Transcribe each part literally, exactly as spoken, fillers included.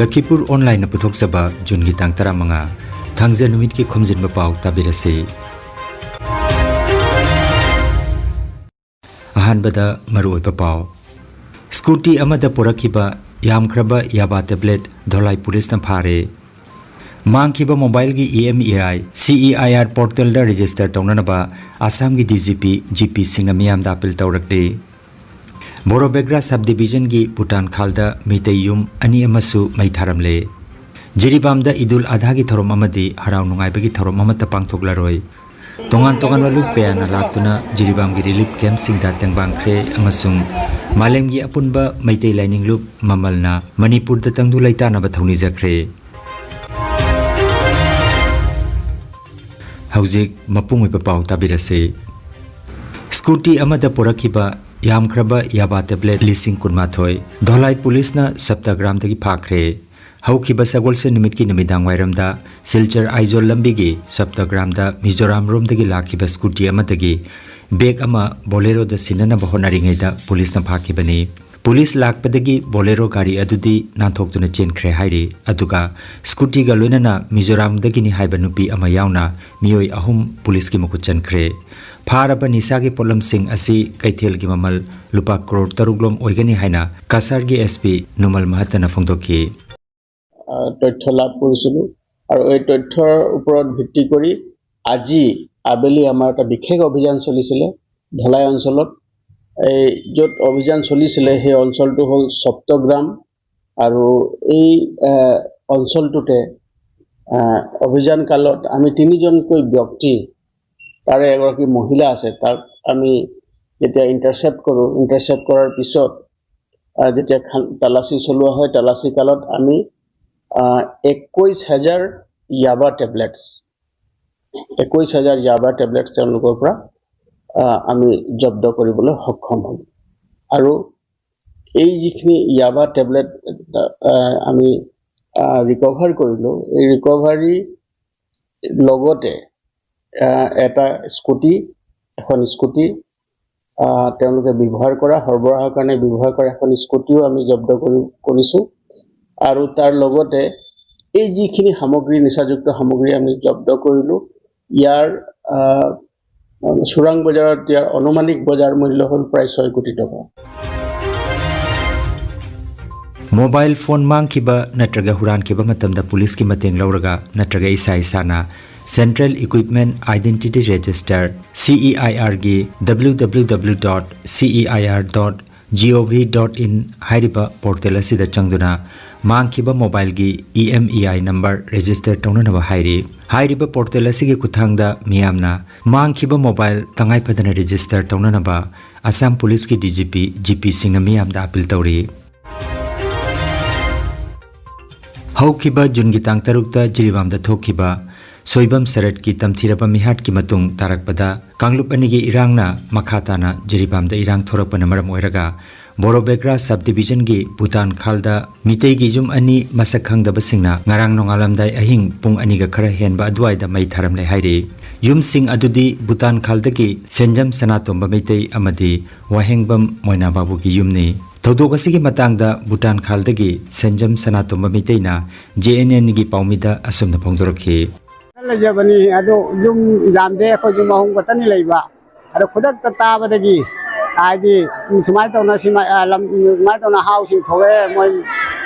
ꯂꯈꯤꯄꯨꯔ ꯑꯣꯟꯂꯥꯏꯟꯅ ꯄꯨꯊꯣꯛꯆꯕ ꯖꯨꯟꯒꯤ ꯇꯥꯡ ꯇꯔꯥꯃꯉꯥ, ꯊꯥꯡꯖ ꯅꯨꯃꯤꯠꯀꯤ ꯈꯣꯝꯖꯤꯟꯕ ꯄꯥꯎ ꯇꯥꯕꯤꯔꯁꯤ꯫ ꯑꯍꯥꯟꯕꯗ ꯃꯔꯨꯑꯣꯏꯕ ꯄꯥꯎ꯫ ꯁ꯭ꯀꯨꯇꯤ ꯑꯃꯗ ꯄꯨꯔꯛꯈꯤꯕ ꯌꯥꯝꯈ꯭ꯔꯕ ꯌꯥꯕꯥ ꯇꯦꯕ꯭ꯂꯦꯠ ꯙꯣꯂꯥꯏ ꯄꯨꯂꯤꯁꯅ ꯐꯥꯔꯦ꯫ ꯃꯥꯡꯈꯤꯕ ꯃꯣꯕꯥꯏꯜꯒꯤ ꯏ ꯑꯦꯝ ꯏ ꯑꯥꯏ, ꯁꯤ ꯏ ꯑꯥꯏ ꯑꯥꯔ ꯄꯣꯔꯇꯦꯜꯗ ꯔꯦꯖꯤꯁꯇꯔ ꯇꯧꯅꯅꯕ ꯑꯁꯥꯝꯒꯤ D G P G P ꯁꯤꯡꯅ ꯃꯤꯌꯥꯝꯗ ꯑꯄꯤꯜ ꯇꯧꯔꯛꯂꯤ꯫ ꯕꯣꯔꯣꯕꯦꯒ꯭ꯔꯥ ꯁꯕ ꯗꯤꯕꯤꯖꯟꯒꯤ ꯚꯨꯇꯥꯟ ꯈꯥꯜꯗ ꯃꯤꯇꯩ ꯌꯨꯝ ꯑꯅꯤ ꯑꯃꯁꯨ ꯃꯩ ꯊꯥꯔꯝꯂꯦ꯫ ꯖꯤꯔꯤꯕꯥꯝꯗ ꯏꯗꯨꯜ ꯑꯙꯥꯒꯤ ꯊꯧꯔꯝ ꯑꯃꯗꯤ ꯍꯔꯥꯎ ꯅꯨꯡꯉꯥꯏꯕꯒꯤ ꯊꯧꯔꯝ ꯑꯃꯠꯇ ꯄꯥꯡꯊꯣꯛꯂꯔꯣꯏ꯫ ꯇꯣꯉꯥꯟ ꯇꯣꯉꯥꯟꯕ ꯂꯨꯞ ꯀꯌꯥꯅ ꯂꯥꯛꯇꯨꯅ ꯖꯤꯔꯤꯕꯥꯝꯒꯤ ꯔꯤꯂꯤꯐ ꯀꯦꯝꯞꯁꯤꯡꯗ ꯇꯦꯡꯕꯥꯡꯈ꯭ꯔꯦ ꯑꯃꯁꯨꯡ ꯃꯥꯂꯦꯝꯒꯤ ꯑꯄꯨꯟꯕ ꯃꯩꯇꯩ ꯂꯥꯏꯅꯤꯡ ꯂꯨꯞ ꯃꯃꯜꯅ ꯃꯅꯤꯄꯨꯔꯗ ꯇꯪꯗꯨ ꯂꯩꯇꯥꯅꯕ ꯊꯧꯅꯤꯖꯈ꯭ꯔꯦ꯫ ꯍꯧꯖꯤꯛ ꯃꯄꯨꯡ ꯑꯣꯏꯕ ꯄꯥꯎ ꯇꯥꯕꯤꯔꯁꯤ꯫ ꯁ꯭ꯀꯨꯇꯤ ꯑꯃꯗ ꯄꯨꯔꯛꯈꯤꯕ ꯌꯥꯝꯈ꯭ꯔꯕ ꯌꯥꯕꯥ ꯇꯦꯕ꯭ꯂꯦꯠ ꯂꯤꯁꯤꯡ ꯀꯨꯟꯃꯥꯊꯣꯏ ꯙꯣꯂꯥꯏ ꯄꯨꯂꯤꯁꯅ ꯁꯞꯇꯒ꯭ꯔꯥꯝꯗꯒꯤ ꯐꯥꯈ꯭ꯔꯦ꯫ ꯍꯧꯈꯤꯕ ꯁꯒꯣꯜꯁꯦꯟ ꯅꯨꯃꯤꯠꯀꯤ ꯅꯨꯃꯤꯗꯥꯡ ꯋꯥꯏꯔꯝꯗ ꯁꯤꯜꯆꯔ ꯑꯥꯏꯖꯣꯜ ꯂꯝꯕꯤꯒꯤ ꯁꯞꯇꯒ꯭ꯔꯥꯝꯗ ꯃꯤꯖꯣꯔꯥꯝ ꯔꯣꯝꯗꯒꯤ ꯂꯥꯛꯈꯤꯕ ꯁ꯭ꯀꯨꯇꯤ ꯑꯃꯗꯒꯤ ꯕꯦꯒ ꯑꯃ ꯕꯣꯂꯦꯔꯣꯗ ꯁꯤꯟꯅꯅꯕ ꯍꯣꯠꯅꯔꯤꯉꯩꯗ ꯄꯨꯂꯤꯁꯅ ꯐꯥꯈꯤꯕꯅꯤ꯫ ꯄꯨꯂꯤꯁ ꯂꯥꯛꯄꯗꯒꯤ ꯕꯣꯂꯦꯔꯣ ꯒꯥꯔꯤ ꯑꯗꯨꯗꯤ ꯅꯥꯟꯊꯣꯛꯇꯨꯅ ꯆꯦꯟꯈ꯭ꯔꯦ ꯍꯥꯏꯔꯤ꯫ ꯑꯗꯨꯒ ꯁ꯭ꯀꯨꯇꯤꯒ ꯂꯣꯏꯅꯅ ꯃꯤꯖꯣꯔꯥꯝꯗꯒꯤꯅꯤ ꯍꯥꯏꯕ ꯅꯨꯄꯤ ꯑꯃ ꯌꯥꯎꯅ ꯃꯤꯑꯣꯏ ꯑꯍꯨꯝ ꯄꯨꯂꯤꯁꯀꯤ ꯃꯈꯨꯠ ꯆꯟꯈ꯭ꯔꯦ꯫ ꯐꯥꯔꯕ ꯅꯤꯁꯥꯒꯤ ꯄꯣꯠꯂꯝꯁꯤꯡ ꯑꯁꯤ ꯀꯩꯊꯦꯜꯒꯤ ꯃꯃꯜ ꯂꯨꯄꯥ ꯀ꯭ꯔꯣꯔ ꯇꯔꯨꯛ ꯂꯣꯝ ꯑꯣꯏꯒꯅꯤ ꯍꯥꯏꯅ ꯀꯁꯥꯔꯒꯤ ꯑꯦꯁ ꯄꯤ ꯅꯨꯃꯜ ꯃꯍꯠꯇꯅ ꯐꯣꯡꯗꯣꯛꯈꯤ꯫ আহ, তথ্য লাভ কৰিছিলোঁ আৰু এই তথ্যৰ ওপৰত ভিত্তি কৰি আজি আবেলি আমাৰ এটা বিশেষ অভিযান চলিছিলে ধলাই অঞ্চলত। এই য'ত অভিযান চলিছিলে সেই অঞ্চলটো হ'ল সপ্তগ্ৰাম আৰু এই আহ, অঞ্চলটোতে আহ, অভিযান কালত আমি তিনিজনকৈ ব্যক্তি, তাৰে এগৰাকী মহিলা আছে, তাক আমি যেতিয়া ইণ্টাৰচেপ্ট কৰোঁ, ইণ্টাৰচেপ্ট কৰাৰ পিছত আহ, যেতিয়া খান তালাচী চলোৱা হয়, তালাচী কালত আমি আহ, একৈছ হাজাৰ য়াবা টেবলেটছ, একৈছ হাজাৰ য়াবা টেবলেটছ তেওঁলোকৰ পৰা আহ, আমি জব্দ কৰিবলৈ সক্ষম হ'লোঁ। আৰু এই যিখিনি য়াবা টেবলেট আহ, আমি ৰিকভাৰ কৰিলোঁ, এই ৰিকভাৰী লগতে আহ, এটা স্কুটি, এখন স্কুটি আহ, তেওঁলোকে ব্যৱহাৰ কৰা, সৰবৰাহৰ কাৰণে ব্যৱহাৰ কৰা এখন স্কুটিও আমি জব্দ কৰি কৰিছোঁ। আৰু তাৰ লগতে এই যিখিনি সামগ্ৰী, নিচাযুক্ত সামগ্ৰী আমি জব্দ কৰিলোঁ, ইয়াৰ আহ, চোৰাং বজাৰত ইয়াৰ আনুমানিক বজাৰ মূল্য হ'ল প্ৰায় ছয় কোটি টকা। ꯃꯣꯕꯥꯏꯜ ꯐꯣꯟ ꯃꯥꯡꯈꯤꯕ ꯅꯠꯇ꯭ꯔꯒ ꯍꯨꯔꯥꯟꯈꯤꯕ ꯃꯇꯝꯗ ꯄꯨꯂꯤꯁꯀꯤ ꯃꯇꯦꯡ ꯂꯧꯔꯒ ꯅꯠꯇ꯭ꯔꯒ ꯏꯁꯥ ꯏꯁꯥꯅ Central Equipment Identity Register, C E I R ꯒꯤ W W W dot C E I R dot gov dot in ꯍꯥꯏꯔꯤꯕ ꯄꯣꯔꯇꯦꯜ ꯑꯁꯤꯗ ꯆꯪꯗꯨꯅ ꯃꯥꯡꯈꯤꯕ ꯃꯣꯕꯥꯏꯜꯒꯤ E M E I number register ꯇꯧꯅꯅꯕ ꯍꯥꯏꯔꯤ꯫ ꯍꯥꯏꯔꯤꯕ ꯄꯣꯔꯇꯦꯜ ꯑꯁꯤꯒꯤ ꯈꯨꯠꯊꯥꯡꯗ ꯃꯤꯌꯥꯝꯅ ꯃꯥꯡꯈꯤꯕ ꯃꯣꯕꯥꯏꯜ ꯇꯉꯥꯏꯐꯗꯅ ꯔꯦꯖꯤꯁꯇꯔ ꯇꯧꯅꯅꯕ ꯑꯁꯥꯝ ꯄꯨꯂꯤꯁꯀꯤ D G P, G P ꯁꯤꯡꯅ ꯃꯤꯌꯥꯝꯗ ꯑꯥꯄꯤꯜ ꯇꯧꯔꯤ꯫ ꯍꯧꯈꯤꯕ ꯖꯨꯟꯒꯤ ꯇꯥꯡ ꯇꯔꯨꯛꯇ ꯖꯤꯔꯤꯕꯥꯝꯗ ꯊꯣꯛꯈꯤꯕ ꯁꯣꯏꯕꯝ ꯁꯔꯠꯀꯤ ꯇꯝꯊꯤꯔꯕ ꯃꯤꯍꯥꯠꯀꯤ ꯃꯇꯨꯡ ꯇꯥꯔꯛꯄꯗ ꯀꯥꯡꯂꯨꯞ ꯑꯅꯤꯒꯤ ꯏꯔꯥꯡꯅ ꯃꯈꯥ ꯇꯥꯅ ꯖꯤꯔꯤꯕꯥꯝꯗ ꯏꯔꯥꯡ ꯊꯣꯔꯛꯄꯅ ꯃꯔꯝ ꯑꯣꯏꯔꯒ ꯕꯣꯔꯣꯕꯦꯒ꯭ꯔꯥ ꯁꯕ ꯗꯤꯕꯤꯖꯟꯒꯤ ꯚꯨꯇꯥꯟ ꯈꯥꯜꯗ ꯃꯤꯇꯩꯒꯤ ꯌꯨꯝ ꯑꯅꯤ ꯃꯁꯛ ꯈꯪꯗꯕꯁꯤꯡꯅ ꯉꯔꯥꯡ ꯅꯣꯡꯉꯥꯜꯂꯝꯗꯥꯏ ꯑꯍꯤꯡ ꯄꯨꯡ ꯑꯅꯤꯒ ꯈꯔ ꯍꯦꯟꯕ ꯑꯗꯨꯋꯥꯏꯗ ꯃꯩ ꯊꯥꯔꯝꯂꯦ ꯍꯥꯏꯔꯤ꯫ ꯌꯨꯝꯁꯤꯡ ꯑꯗꯨꯗꯤ ꯚꯨꯇꯥꯟ ꯈꯥꯜꯗꯒꯤ ꯁꯦꯟꯖꯝ ꯁꯅꯥꯇꯣꯝꯕ ꯃꯩꯇꯩ ꯑꯃꯗꯤ ꯋꯥꯍꯦꯡꯕꯝ ꯃꯣꯏꯅꯥꯕꯥꯕꯨꯒꯤ ꯌꯨꯝꯅꯤ꯫ ꯊꯧꯗꯣꯛ ꯑꯁꯤꯒꯤ ꯃꯇꯥꯡꯗ ꯚꯨꯇꯥꯟ ꯈꯥꯜꯗꯒꯤ ꯁꯦꯟꯖꯝ ꯁꯅꯥꯇꯣꯝꯕ ꯃꯩꯇꯩꯅ J N N ꯒꯤ ꯄꯥꯎꯃꯤꯗ ꯑꯁꯨꯝꯅ ꯐꯣꯡꯗꯣꯔꯛꯈꯤ꯫ ꯂꯩꯖꯕꯅꯤ꯫ ꯑꯗꯣ ꯌꯨꯝ ꯌꯥꯝꯗꯦ, ꯑꯩꯈꯣꯏ ꯌꯨꯝ ꯑꯍꯨꯝ ꯈꯛꯇꯅꯤ ꯂꯩꯕ꯫ ꯑꯗꯣ ꯈꯨꯗꯛꯇ ꯇꯥꯕꯗꯒꯤ, ꯍꯥꯏꯗꯤ, ꯁꯨꯃꯥꯏꯅ ꯇꯧꯅ ꯁꯤꯃ-, ꯑ, ꯂꯝ-, ꯁꯨꯃꯥꯏꯅ ꯇꯧꯅ ꯍꯥꯎꯁꯤꯡ ꯊꯣꯛꯂꯛꯑꯦ, ꯃꯣꯏ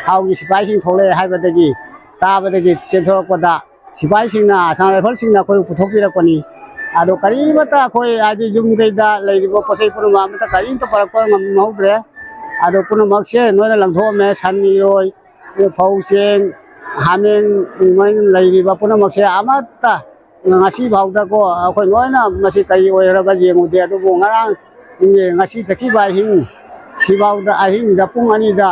ꯍꯥꯎꯒꯤ ꯁꯤꯐꯥꯏꯁꯤꯡ ꯊꯣꯛꯂꯛꯑꯦ ꯍꯥꯏꯕꯗꯒꯤ, ꯇꯥꯕꯗꯒꯤ ꯆꯦꯟꯊꯣꯔꯛꯄꯗ ꯁꯤꯐꯥꯏꯁꯤꯡꯅ, ꯑꯁꯥꯝ ꯔꯥꯏꯐꯜꯁꯤꯡꯅ ꯑꯩꯈꯣꯏꯕꯨ ꯄꯨꯊꯣꯛꯄꯤꯔꯛꯄꯅꯤ꯫ ꯑꯗꯣ ꯀꯔꯤꯃꯠꯇ ꯑꯩꯈꯣꯏ, ꯍꯥꯏꯗꯤ, ꯌꯨꯝ ꯀꯩꯗ ꯂꯩꯔꯤꯕ ꯄꯣꯠ ꯆꯩ ꯄꯨꯝꯅꯃꯛ ꯑꯃꯠꯇ ꯀꯔꯤꯝꯇ ꯄꯨꯔꯛꯄ ꯉꯝꯍꯧꯗ꯭ꯔꯦ꯫ ꯑꯗꯣ ꯄꯨꯝꯅꯃꯛꯁꯦ ꯅꯣꯏꯅ ꯂꯪꯊꯣꯛꯑꯝꯃꯦ, ꯁꯟ, ꯏꯔꯣꯏ, ꯐꯧ, ꯆꯦꯡ, ꯍꯥꯃꯦꯡ, ꯃꯣꯏ ꯂꯩꯔꯤꯕ ꯄꯨꯝꯅꯃꯛꯁꯦ ꯑꯃꯠꯇ ꯉꯁꯤ ꯐꯥꯎꯗꯀꯣ ꯑꯩꯈꯣꯏ ꯂꯣꯏꯅ ꯃꯁꯤ ꯀꯔꯤ ꯑꯣꯏꯔꯕ ꯌꯦꯡꯉꯨꯗꯦ꯫ ꯑꯗꯨꯕꯨ ꯉꯔꯥꯡ, ꯉꯁꯤ ꯆꯠꯈꯤꯕ ꯑꯍꯤꯡ, ꯁꯤꯐꯥꯎꯗ, ꯑꯍꯤꯡꯗ ꯄꯨꯡ ꯑꯅꯤꯗ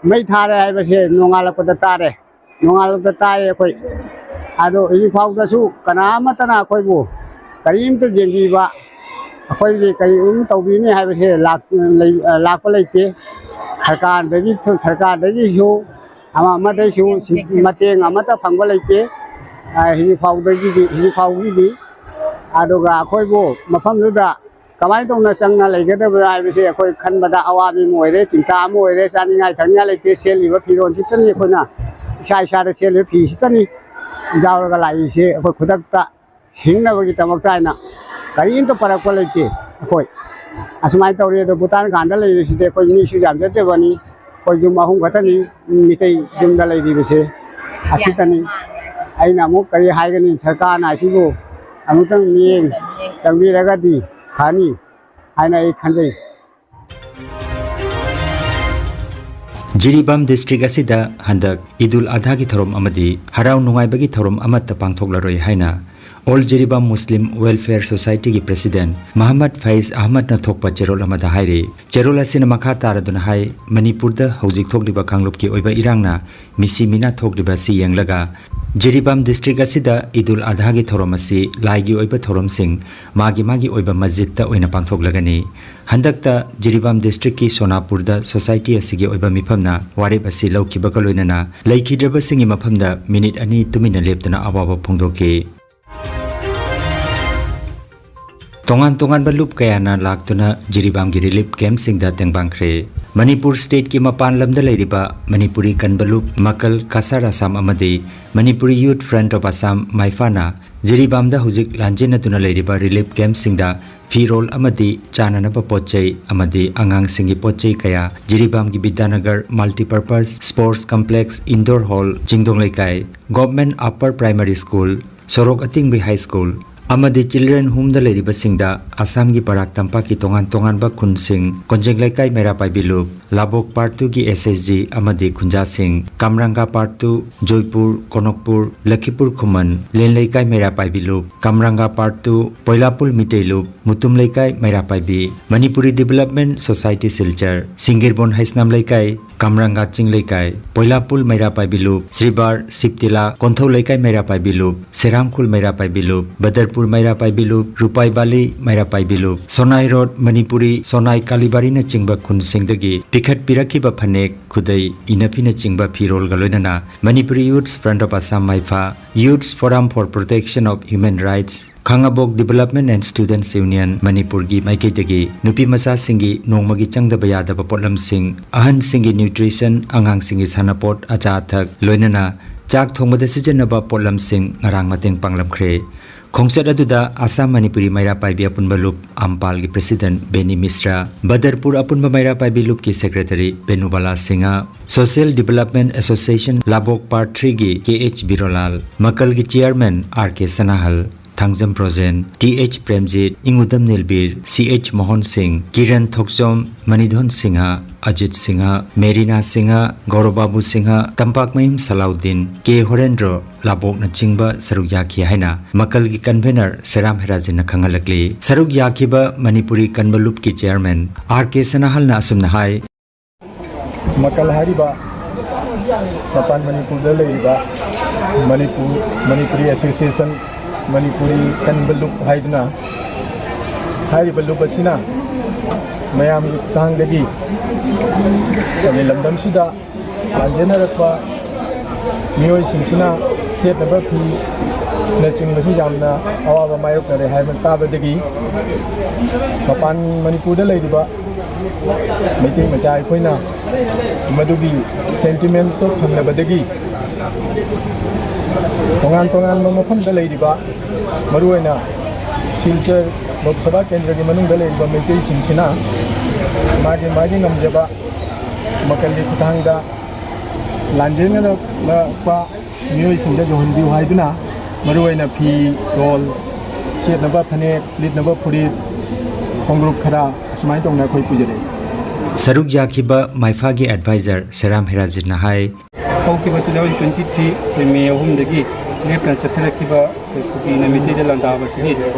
ꯃꯩ ꯊꯥꯔꯦ ꯍꯥꯏꯕꯁꯦ ꯅꯣꯡꯉꯥꯜꯂꯛꯄꯗ ꯇꯥꯔꯦ꯫ ꯅꯣꯡꯉꯥꯜꯂꯛꯄꯗ ꯇꯥꯏ ꯑꯩꯈꯣꯏ꯫ ꯑꯗꯣ ꯍꯧꯖꯤꯛ ꯐꯥꯎꯗꯁꯨ ꯀꯅꯥ ꯑꯃꯠꯇꯅ ꯑꯩꯈꯣꯏꯕꯨ ꯀꯔꯤꯝꯇ ꯌꯦꯡꯕꯤꯕ, ꯑꯩꯈꯣꯏꯒꯤ ꯀꯔꯤꯒꯨꯝ ꯇꯧꯕꯤꯅꯤ ꯍꯥꯏꯕꯁꯦ ꯂꯥꯛ-, ꯂꯩ-, ꯂꯥꯛꯄ ꯂꯩꯇꯦ꯫ ꯁꯔꯀꯥꯔꯗꯒꯤ, ꯁꯔꯀꯥꯔꯗꯒꯤꯁꯨ, ꯑꯃ ꯑꯃꯗꯩꯁꯨ ꯁꯤ-, ꯃꯇꯦꯡ ꯑꯃꯠꯇ ꯐꯪꯕ ꯂꯩꯇꯦ꯫ ꯑ, ꯍꯧꯖꯤꯛ ꯐꯥꯎꯗꯒꯤꯗꯤ, ꯍꯧꯖꯤꯛ ꯐꯥꯎꯒꯤꯗꯤ꯫ ꯑꯗꯨꯒ ꯑꯩꯈꯣꯏꯕꯨ ꯃꯐꯝꯗꯨꯗ ꯀꯃꯥꯏꯅ ꯇꯧꯅ ꯆꯪꯅ ꯂꯩꯒꯗꯕ꯭ꯔꯥ ꯍꯥꯏꯕꯁꯦ ꯑꯩꯈꯣꯏ ꯈꯟꯕꯗ ꯑꯋꯥꯕ ꯑꯃ ꯑꯣꯏꯔꯦ, ꯆꯤꯡꯇꯥ ꯑꯃ ꯑꯣꯏꯔꯦ꯫ ꯆꯥꯅꯤꯡꯉꯥꯏ ꯊꯛꯅꯤꯡꯉꯥꯏ ꯂꯩꯇꯦ, ꯁꯦꯠꯂꯤꯕ ꯐꯤꯔꯣꯜꯁꯤꯇꯅꯤ, ꯑꯩꯈꯣꯏꯅ ꯏꯁꯥ ꯏꯁꯥꯗ ꯁꯦꯠꯂꯤꯕ ꯐꯤꯁꯤꯇꯅꯤ ꯌꯥꯎꯔꯒ ꯂꯥꯛꯏꯁꯦ꯫ ꯑꯩꯈꯣꯏ ꯈꯨꯗꯛꯇ ꯍꯤꯡꯅꯕꯒꯤꯗꯃꯛꯇ ꯍꯥꯏꯅ ꯀꯔꯤꯝꯇ ꯄꯔꯛꯄ ꯂꯩꯇꯦ꯫ ꯑꯩꯈꯣꯏ ꯑꯁꯨꯃꯥꯏꯅ ꯇꯧꯔꯤ꯫ ꯑꯗꯣ ꯚꯨꯇꯥꯟ ꯀꯥꯟꯗ ꯂꯩꯔꯤꯁꯤꯗꯤ ꯑꯩꯈꯣꯏ ꯃꯤꯁꯨ ꯌꯥꯝꯖꯗꯕꯅꯤ, ꯑꯩꯈꯣꯏ ꯌꯨꯝ ꯑꯍꯨꯝ ꯈꯛꯇꯅꯤ ꯃꯤꯇꯩ ꯌꯨꯝꯗ ꯂꯩꯔꯤꯕꯁꯦ꯫ ꯑꯁꯤꯇꯅꯤ꯫ ꯑꯩꯅ ꯑꯃꯨꯛ ꯀꯔꯤ ꯍꯥꯏꯒꯅꯤ? ꯁꯔꯀꯥꯔꯅ ꯑꯁꯤꯕꯨ ꯑꯃꯨꯛꯇꯪ ꯃꯤꯠꯌꯦꯡ ꯆꯪꯕꯤꯔꯒꯗꯤ ꯐꯅꯤ ꯍꯥꯏꯅ ꯑꯩ ꯈꯟꯖꯩ꯫ ꯖꯤꯔꯤꯕꯥꯝ ꯗꯤꯁꯇ꯭ꯔꯤꯛ ꯑꯁꯤꯗ ꯍꯟꯗꯛ ꯏꯗꯨꯜ ꯑꯙꯥꯒꯤ ꯊꯧꯔꯝ ꯑꯃꯗꯤ ꯍꯔꯥꯎ ꯅꯨꯡꯉꯥꯏꯕꯒꯤ ꯊꯧꯔꯝ ꯑꯃꯠꯇ ꯄꯥꯡꯊꯣꯛꯂꯔꯣꯏ ꯍꯥꯏꯅ ꯑꯣꯜ ꯖꯤꯔꯤꯕꯥꯝ ꯃꯨꯁꯂꯤꯝ ꯋꯦꯜꯐꯤꯌꯔ ꯁꯣꯁꯥꯏꯇꯤꯒꯤ ꯄ꯭ꯔꯦꯁꯤꯗꯦꯟꯠ ꯃꯍꯝꯃꯗ ꯐꯩꯖ ꯑꯍꯃꯗꯅ ꯊꯣꯛꯄ ꯆꯦꯔꯣꯜ ꯑꯃꯗ ꯍꯥꯏꯔꯤ꯫ ꯆꯦꯔꯣꯜ ꯑꯁꯤꯅ ꯃꯈꯥ ꯇꯥꯔꯗꯨꯅ ꯍꯥꯏ, ꯃꯅꯤꯄꯨꯔꯗ ꯍꯧꯖꯤꯛ ꯊꯣꯛꯂꯤꯕ ꯀꯥꯡꯂꯨꯞꯀꯤ ꯑꯣꯏꯕ ꯏꯔꯥꯡꯅ ꯃꯤꯁꯤ ꯃꯤꯅꯥ ꯊꯣꯛꯂꯤꯕ ꯑꯁꯤ ꯌꯦꯡꯂꯒ ꯖꯤꯔꯤꯕꯥꯝ ꯗꯤꯁꯇ꯭ꯔꯤꯛ ꯑꯁꯤꯗ ꯏꯗꯨꯜ ꯑꯙꯥꯒꯤ ꯊꯧꯔꯝ ꯑꯁꯤ ꯂꯥꯏꯒꯤ ꯑꯣꯏꯕ ꯊꯧꯔꯝꯁꯤꯡ ꯃꯥꯒꯤ ꯃꯥꯒꯤ ꯑꯣꯏꯕ ꯃꯁꯖꯤꯗꯇ ꯑꯣꯏꯅ ꯄꯥꯡꯊꯣꯛꯂꯒꯅꯤ꯫ ꯍꯟꯗꯛꯇ ꯖꯤꯔꯤꯕꯥꯝ ꯗꯤꯁꯇ꯭ꯔꯤꯛꯀꯤ ꯁꯣꯅꯥꯄꯨꯔꯗ ꯁꯣꯁꯥꯏꯇꯤ ꯑꯁꯤꯒꯤ ꯑꯣꯏꯕ ꯃꯤꯐꯝꯅ ꯋꯥꯔꯦꯞ ꯑꯁꯤ ꯂꯧꯈꯤꯕꯒ ꯂꯣꯏꯅꯅ ꯂꯩꯈꯤꯗ꯭ꯔꯕꯁꯤꯡꯒꯤ ꯃꯐꯝꯗ ꯃꯤꯅꯤꯠ ꯑꯅꯤ ꯇꯨꯃꯤꯟꯅ ꯂꯦꯞꯇꯨꯅ ꯑꯋꯥꯕ ꯐꯣꯡꯗꯣꯛꯈꯤ꯫ ꯇꯣꯉꯥꯟ ꯇꯣꯉꯥꯟꯕ ꯂꯨꯞ ꯀꯌꯥꯅ ꯂꯥꯛꯇꯨꯅ ꯖꯤꯔꯤꯕꯥꯝꯒꯤ ꯔꯤꯂꯤꯐ ꯀꯦꯝꯞꯁꯤꯡꯗ ꯇꯦꯡꯕꯥꯡꯈ꯭ꯔꯦ꯫ ꯃꯅꯤꯄꯨꯔ ꯁ꯭ꯇꯦꯠꯀꯤ ꯃꯄꯥꯟ ꯂꯝꯗ ꯂꯩꯔꯤꯕ ꯃꯅꯤꯄꯨꯔꯤ ꯀꯟꯕ ꯂꯨꯞ ꯃꯀꯜ ꯀꯁꯥꯔ ꯑꯁꯥꯝ ꯑꯃꯗꯤ ꯃꯅꯤꯄꯨꯔꯤ ꯌꯨꯠ ꯐ꯭ꯔꯟꯠ ꯑꯣꯐ ꯑꯁꯥꯝ ꯃꯥꯏꯐꯥꯅ ꯖꯤꯔꯤꯕꯥꯝꯗ ꯍꯧꯖꯤꯛ ꯂꯥꯟꯖꯦꯟꯅꯗꯨꯅ ꯂꯩꯔꯤꯕ ꯔꯤꯂꯤꯐ ꯀꯦꯝꯞꯁꯤꯡꯗ ꯐꯤꯔꯣꯜ ꯑꯃꯗꯤ ꯆꯥꯅꯅꯕ ꯄꯣꯠ ꯆꯩ ꯑꯃꯗꯤ ꯑꯉꯥꯡꯁꯤꯡꯒꯤ ꯄꯣꯠ ꯆꯩ ꯀꯌꯥ ꯖꯤꯔꯤꯕꯥꯝꯒꯤ ꯕꯤꯗ꯭ꯌꯥꯅꯒꯔ multipurpose sports complex, indoor hall, Chingdong ꯂꯩꯀꯥꯏ, government upper primary school, Sorok Atingbi high school ꯑꯃꯗꯤ ꯆꯤꯜꯗ꯭ꯔꯦꯟ ꯍꯣꯝꯗ ꯂꯩꯔꯤꯕꯁꯤꯡꯗ ꯑꯁꯥꯝꯒꯤ ꯕꯔꯥꯛ ꯇꯝꯄꯥꯛꯀꯤ ꯇꯣꯉꯥꯟ ꯇꯣꯉꯥꯟꯕ ꯈꯨꯟꯁꯤꯡ, ꯀꯣꯟꯖꯦꯡ ꯂꯩꯀꯥꯏ ꯃꯩꯔꯥ ꯄꯥꯏꯕꯤ ꯂꯨꯞ, ꯂꯥꯕꯣꯛ ꯄꯥꯔꯠ ꯇꯨꯒꯤ ꯑꯦꯁ ꯑꯦꯁ ꯖꯤ ꯑꯃꯗꯤ ꯈꯨꯟꯖꯥꯁꯤꯡ, ꯀꯝꯔꯥꯡꯒꯥ ꯄꯥꯔꯠ ꯇꯨ, ꯖꯣꯏꯄꯨꯔ, ꯀꯣꯅꯣꯛꯄꯨꯔ, ꯂꯈꯤꯄꯨꯔ ꯈꯨꯃꯟ, ꯂꯦꯟꯂꯩꯀꯥꯏ ꯃꯩꯔꯥ ꯄꯥꯏꯕꯤ ꯂꯨꯞ, ꯀꯝꯔꯥꯡꯒꯥ ꯄꯥꯔꯠ ꯇꯨ, ꯄꯣꯏꯂꯥꯄꯨꯜ ꯃꯤꯇꯩ ꯂꯨꯞ, ꯃꯨꯇꯨꯝ ꯂꯩꯀꯥꯏ ꯃꯩꯔꯥ ꯄꯥꯏꯕꯤ, ꯃꯅꯤꯄꯨꯔꯤ ꯗꯤꯕꯦꯂꯞꯃꯦꯟꯠ ꯁꯣꯁꯥꯏꯇꯤ ꯁꯤꯜꯆꯔ, ꯁꯤꯡꯒꯤꯔꯕꯣꯟ ꯍꯩꯁꯅꯥꯝ ꯂꯩꯀꯥꯏ, ꯀꯝꯔꯥꯡꯒꯥ ꯆꯤꯡ ꯂꯩꯀꯥꯏ, ꯄꯣꯏꯂꯥꯄꯨꯜ ꯃꯩꯔꯥ ꯄꯥꯏꯕꯤ ꯂꯨꯞ, ꯁ꯭ꯔꯤꯕꯥꯔ ꯁꯤꯞꯇꯤꯂꯥ ꯀꯣꯟꯊꯧ ꯂꯩꯀꯥꯏ ꯃꯩꯔꯥ ꯄꯥꯏꯕꯤ ꯂꯨꯞ, ꯁꯦꯔꯥꯝꯈꯨꯜ ꯃꯩꯔꯥ ꯄꯥꯏꯕꯤ ꯂꯨꯞ, ꯕꯗꯔꯄꯨꯔ ꯃꯩꯔꯥ ꯄꯥꯏꯕꯤ ꯂꯨꯞ, ꯔꯨꯄꯥꯏ ꯕꯥꯂꯤ ꯃꯩꯔꯥ ꯄꯥꯏꯕꯤ ꯂꯨꯞ, ꯁꯣꯅꯥꯏ ꯔꯣꯗ, ꯃꯅꯤꯄꯨꯔꯤ, ꯁꯣꯅꯥꯏ ꯀꯥꯂꯤꯕꯥꯔꯤꯅꯆꯤꯡꯕ ꯈꯨꯟꯁꯤꯡꯗꯒꯤ ꯄꯤꯈꯠꯄꯤꯔꯛꯈꯤꯕ ꯐꯅꯦꯛ, ꯈꯨꯗꯩ, ꯏꯅꯐꯤꯅꯆꯤꯡꯕ ꯐꯤꯔꯣꯜꯒ ꯂꯣꯏꯅꯅ Manipuri youths front of Assam ꯃꯥꯏꯐꯥ, Youths Forum for Protection of Human Rights, Khangabok Development and Students Union ꯃꯅꯤꯄꯨꯔꯒꯤ ꯃꯥꯏꯀꯩꯗꯒꯤ ꯅꯨꯄꯤ ꯃꯆꯥꯁꯤꯡꯒꯤ ꯅꯣꯡꯃꯒꯤ ꯆꯪꯗꯕ ꯌꯥꯗꯕ ꯄꯣꯠꯂꯝꯁꯤꯡ, ꯑꯍꯟꯁꯤꯡꯒꯤ nutrition, ꯑꯉꯥꯡꯁꯤꯡꯒꯤ ꯁꯥꯟꯅꯄꯣꯠ, ꯑꯆꯥ ꯑꯊꯛ, ꯂꯣꯏꯅꯅ ꯆꯥꯛ ꯊꯣꯡꯕꯗ ꯁꯤꯖꯤꯟꯅꯕ ꯄꯣꯠꯂꯝꯁꯤꯡ ꯉꯔꯥꯡ ꯃꯇꯦꯡ ꯄꯥꯡꯂꯝꯈ꯭ꯔꯦ꯫ ꯈꯣꯡꯆꯠ ꯑꯗꯨꯗ ꯑꯁꯥꯝ ꯃꯅꯤꯄꯨꯔꯤ ꯃꯩꯔꯥ ꯄꯥꯏꯕꯤ ꯑꯄꯨꯟꯕ ꯂꯨꯞ ꯑꯝꯄꯥꯜꯒꯤ president ꯕꯦꯅꯤ ꯃꯤꯁ꯭ꯔꯥ, ꯕꯗꯔꯄꯨꯔ ꯑꯄꯨꯟꯕ ꯃꯩꯔꯥ ꯄꯥꯏꯕꯤ ꯂꯨꯞꯀꯤ secretary ꯕꯦꯅꯨꯕꯥꯂꯥ Singh, Social Development Association ꯂꯥꯕꯣꯛ Part Three ꯒꯤ ꯀꯦ ꯑꯩꯆ ꯕꯤꯔꯣꯂꯥꯜ, ꯃꯀꯜꯒꯤ chairman ꯑꯥꯔ ꯀꯦ ꯁꯅꯥꯍꯜ, ꯊꯥꯡꯖꯝ ꯕ꯭ꯔꯣꯖꯦꯟ, ꯇꯤ ꯑꯩꯆ ꯄ꯭ꯔꯦꯝꯖꯤꯠ, ꯏꯉꯨꯗꯝ ꯅꯤꯜꯕꯤꯔ, ꯁꯤ ꯑꯩꯆ ꯃꯣꯍꯟ ꯁꯤꯡ, ꯀꯤꯔꯟ ꯊꯣꯛꯆꯣꯝ, ꯃꯅꯤꯙꯣꯟ ꯁꯤꯡꯍ, ꯑꯖꯤꯠ ꯁꯤꯡꯍ, ꯃꯦꯔꯤꯅꯥ ꯁꯤꯡꯍ, ꯒꯧꯔꯕꯥꯕꯨ ꯁꯤꯡꯍ, ꯇꯝꯄꯥꯛꯃꯌꯨꯝ ꯁꯂꯥꯎꯗꯤꯟ, ꯀꯦ ꯍꯣꯔꯦꯟꯗ꯭ꯔꯣ ꯂꯥꯕꯣꯛꯅꯆꯤꯡꯕ ꯁꯔꯨꯛ ꯌꯥꯈꯤ ꯍꯥꯏꯅ ꯃꯀꯜꯒꯤ convener ꯁꯦꯔꯥꯝ ꯍꯦꯔꯥꯖꯤꯟꯅ ꯈꯪꯍꯜꯂꯛꯂꯤ꯫ ꯁꯔꯨꯛ ꯌꯥꯈꯤꯕ ꯃꯅꯤꯄꯨꯔꯤ ꯀꯟꯕ ꯂꯨꯞꯀꯤ chairman ꯑꯥꯔ ꯀꯦ ꯁꯅꯥꯍꯜꯅ ꯑꯁꯨꯝꯅ ꯍꯥꯏ꯫ ꯃꯀꯜ ꯍꯥꯏꯔꯤꯕ ꯃꯄꯥꯟ ꯃꯅꯤꯄꯨꯔꯗ ꯂꯩꯔꯤꯕ ꯃꯅꯤꯄꯨꯔ, ꯃꯅꯤꯄꯨꯔꯤ association, ꯃꯅꯤꯄꯨꯔꯤ ꯀꯟꯕ ꯂꯨꯞ ꯍꯥꯏꯗꯨꯅ ꯍꯥꯏꯔꯤꯕ ꯂꯨꯞ ꯑꯁꯤꯅ ꯃꯌꯥꯝꯒꯤ ꯈꯨꯠꯊꯥꯡꯗꯒꯤ ꯑꯩꯈꯣꯏꯒꯤ ꯂꯝꯗꯝꯁꯤꯗ ꯂꯥꯟꯖꯦꯟꯅꯔꯛꯄ ꯃꯤꯑꯣꯏꯁꯤꯡꯁꯤꯅ ꯁꯦꯠꯅꯕ ꯐꯤꯅꯆꯤꯡꯕꯁꯤ ꯌꯥꯝꯅ ꯑꯋꯥꯕ ꯃꯥꯌꯣꯛꯅꯔꯦ ꯍꯥꯏꯕ ꯇꯥꯕꯗꯒꯤ ꯃꯄꯥꯟ ꯃꯅꯤꯄꯨꯔꯗ ꯂꯩꯔꯤꯕ ꯃꯩꯇꯩ ꯃꯆꯥ ꯑꯩꯈꯣꯏꯅ ꯃꯗꯨꯒꯤ sentimentꯇꯣ ꯐꯪꯂꯕꯗꯒꯤ ꯇꯣꯉꯥꯟ ꯇꯣꯉꯥꯟꯕ ꯃꯐꯝꯗ ꯂꯩꯔꯤꯕ, ꯃꯔꯨꯑꯣꯏꯅ ꯁꯤꯜꯆꯔ ꯂꯣꯛ ꯁꯚꯥ ꯀꯦꯟꯗ꯭ꯔꯒꯤ ꯃꯅꯨꯡꯗ ꯂꯩꯔꯤꯕ ꯃꯩꯇꯩꯁꯤꯡꯁꯤꯅ ꯃꯥꯒꯤ ꯃꯥꯒꯤ ꯉꯝꯖꯕ ꯃꯀꯜꯒꯤ ꯈꯨꯠꯊꯥꯡꯗ ꯂꯥꯟꯖꯦꯟꯅꯔꯛꯄ ꯃꯤꯑꯣꯏꯁꯤꯡꯗ ꯌꯧꯍꯟꯕꯤꯌꯨ ꯍꯥꯏꯗꯨꯅ ꯃꯔꯨꯑꯣꯏꯅ ꯐꯤ, ꯔꯣꯜ, ꯁꯦꯠꯅꯕ ꯐꯅꯦꯛ, ꯂꯤꯠꯅꯕ ꯐꯨꯔꯤꯠ, ꯈꯣꯡꯒ꯭ꯔꯨꯞ ꯈꯔ ꯑꯁꯨꯃꯥꯏꯅ ꯇꯧꯅ ꯑꯩꯈꯣꯏ ꯄꯨꯖꯔꯛꯏ꯫ ꯁꯔꯨꯛ ꯌꯥꯈꯤꯕ ꯃꯥꯏꯐꯥꯒꯤ advisor ꯁꯦꯔꯥꯝ ꯍꯦꯔꯥꯖꯤꯠꯅ ꯍꯥꯏ꯫ ꯍꯧꯈꯤꯕ two thousand twenty three ꯑꯩꯈꯣꯏ ꯃꯦ ꯑꯍꯨꯝꯗꯒꯤ ꯂꯦꯞꯇꯅ ꯆꯠꯊꯔꯛꯈꯤꯕ ꯑꯩꯈꯣꯏ ꯀꯨꯀꯤꯅ ꯃꯩꯇꯩꯗ ꯂꯥꯟꯗꯥꯕꯁꯤꯒꯤ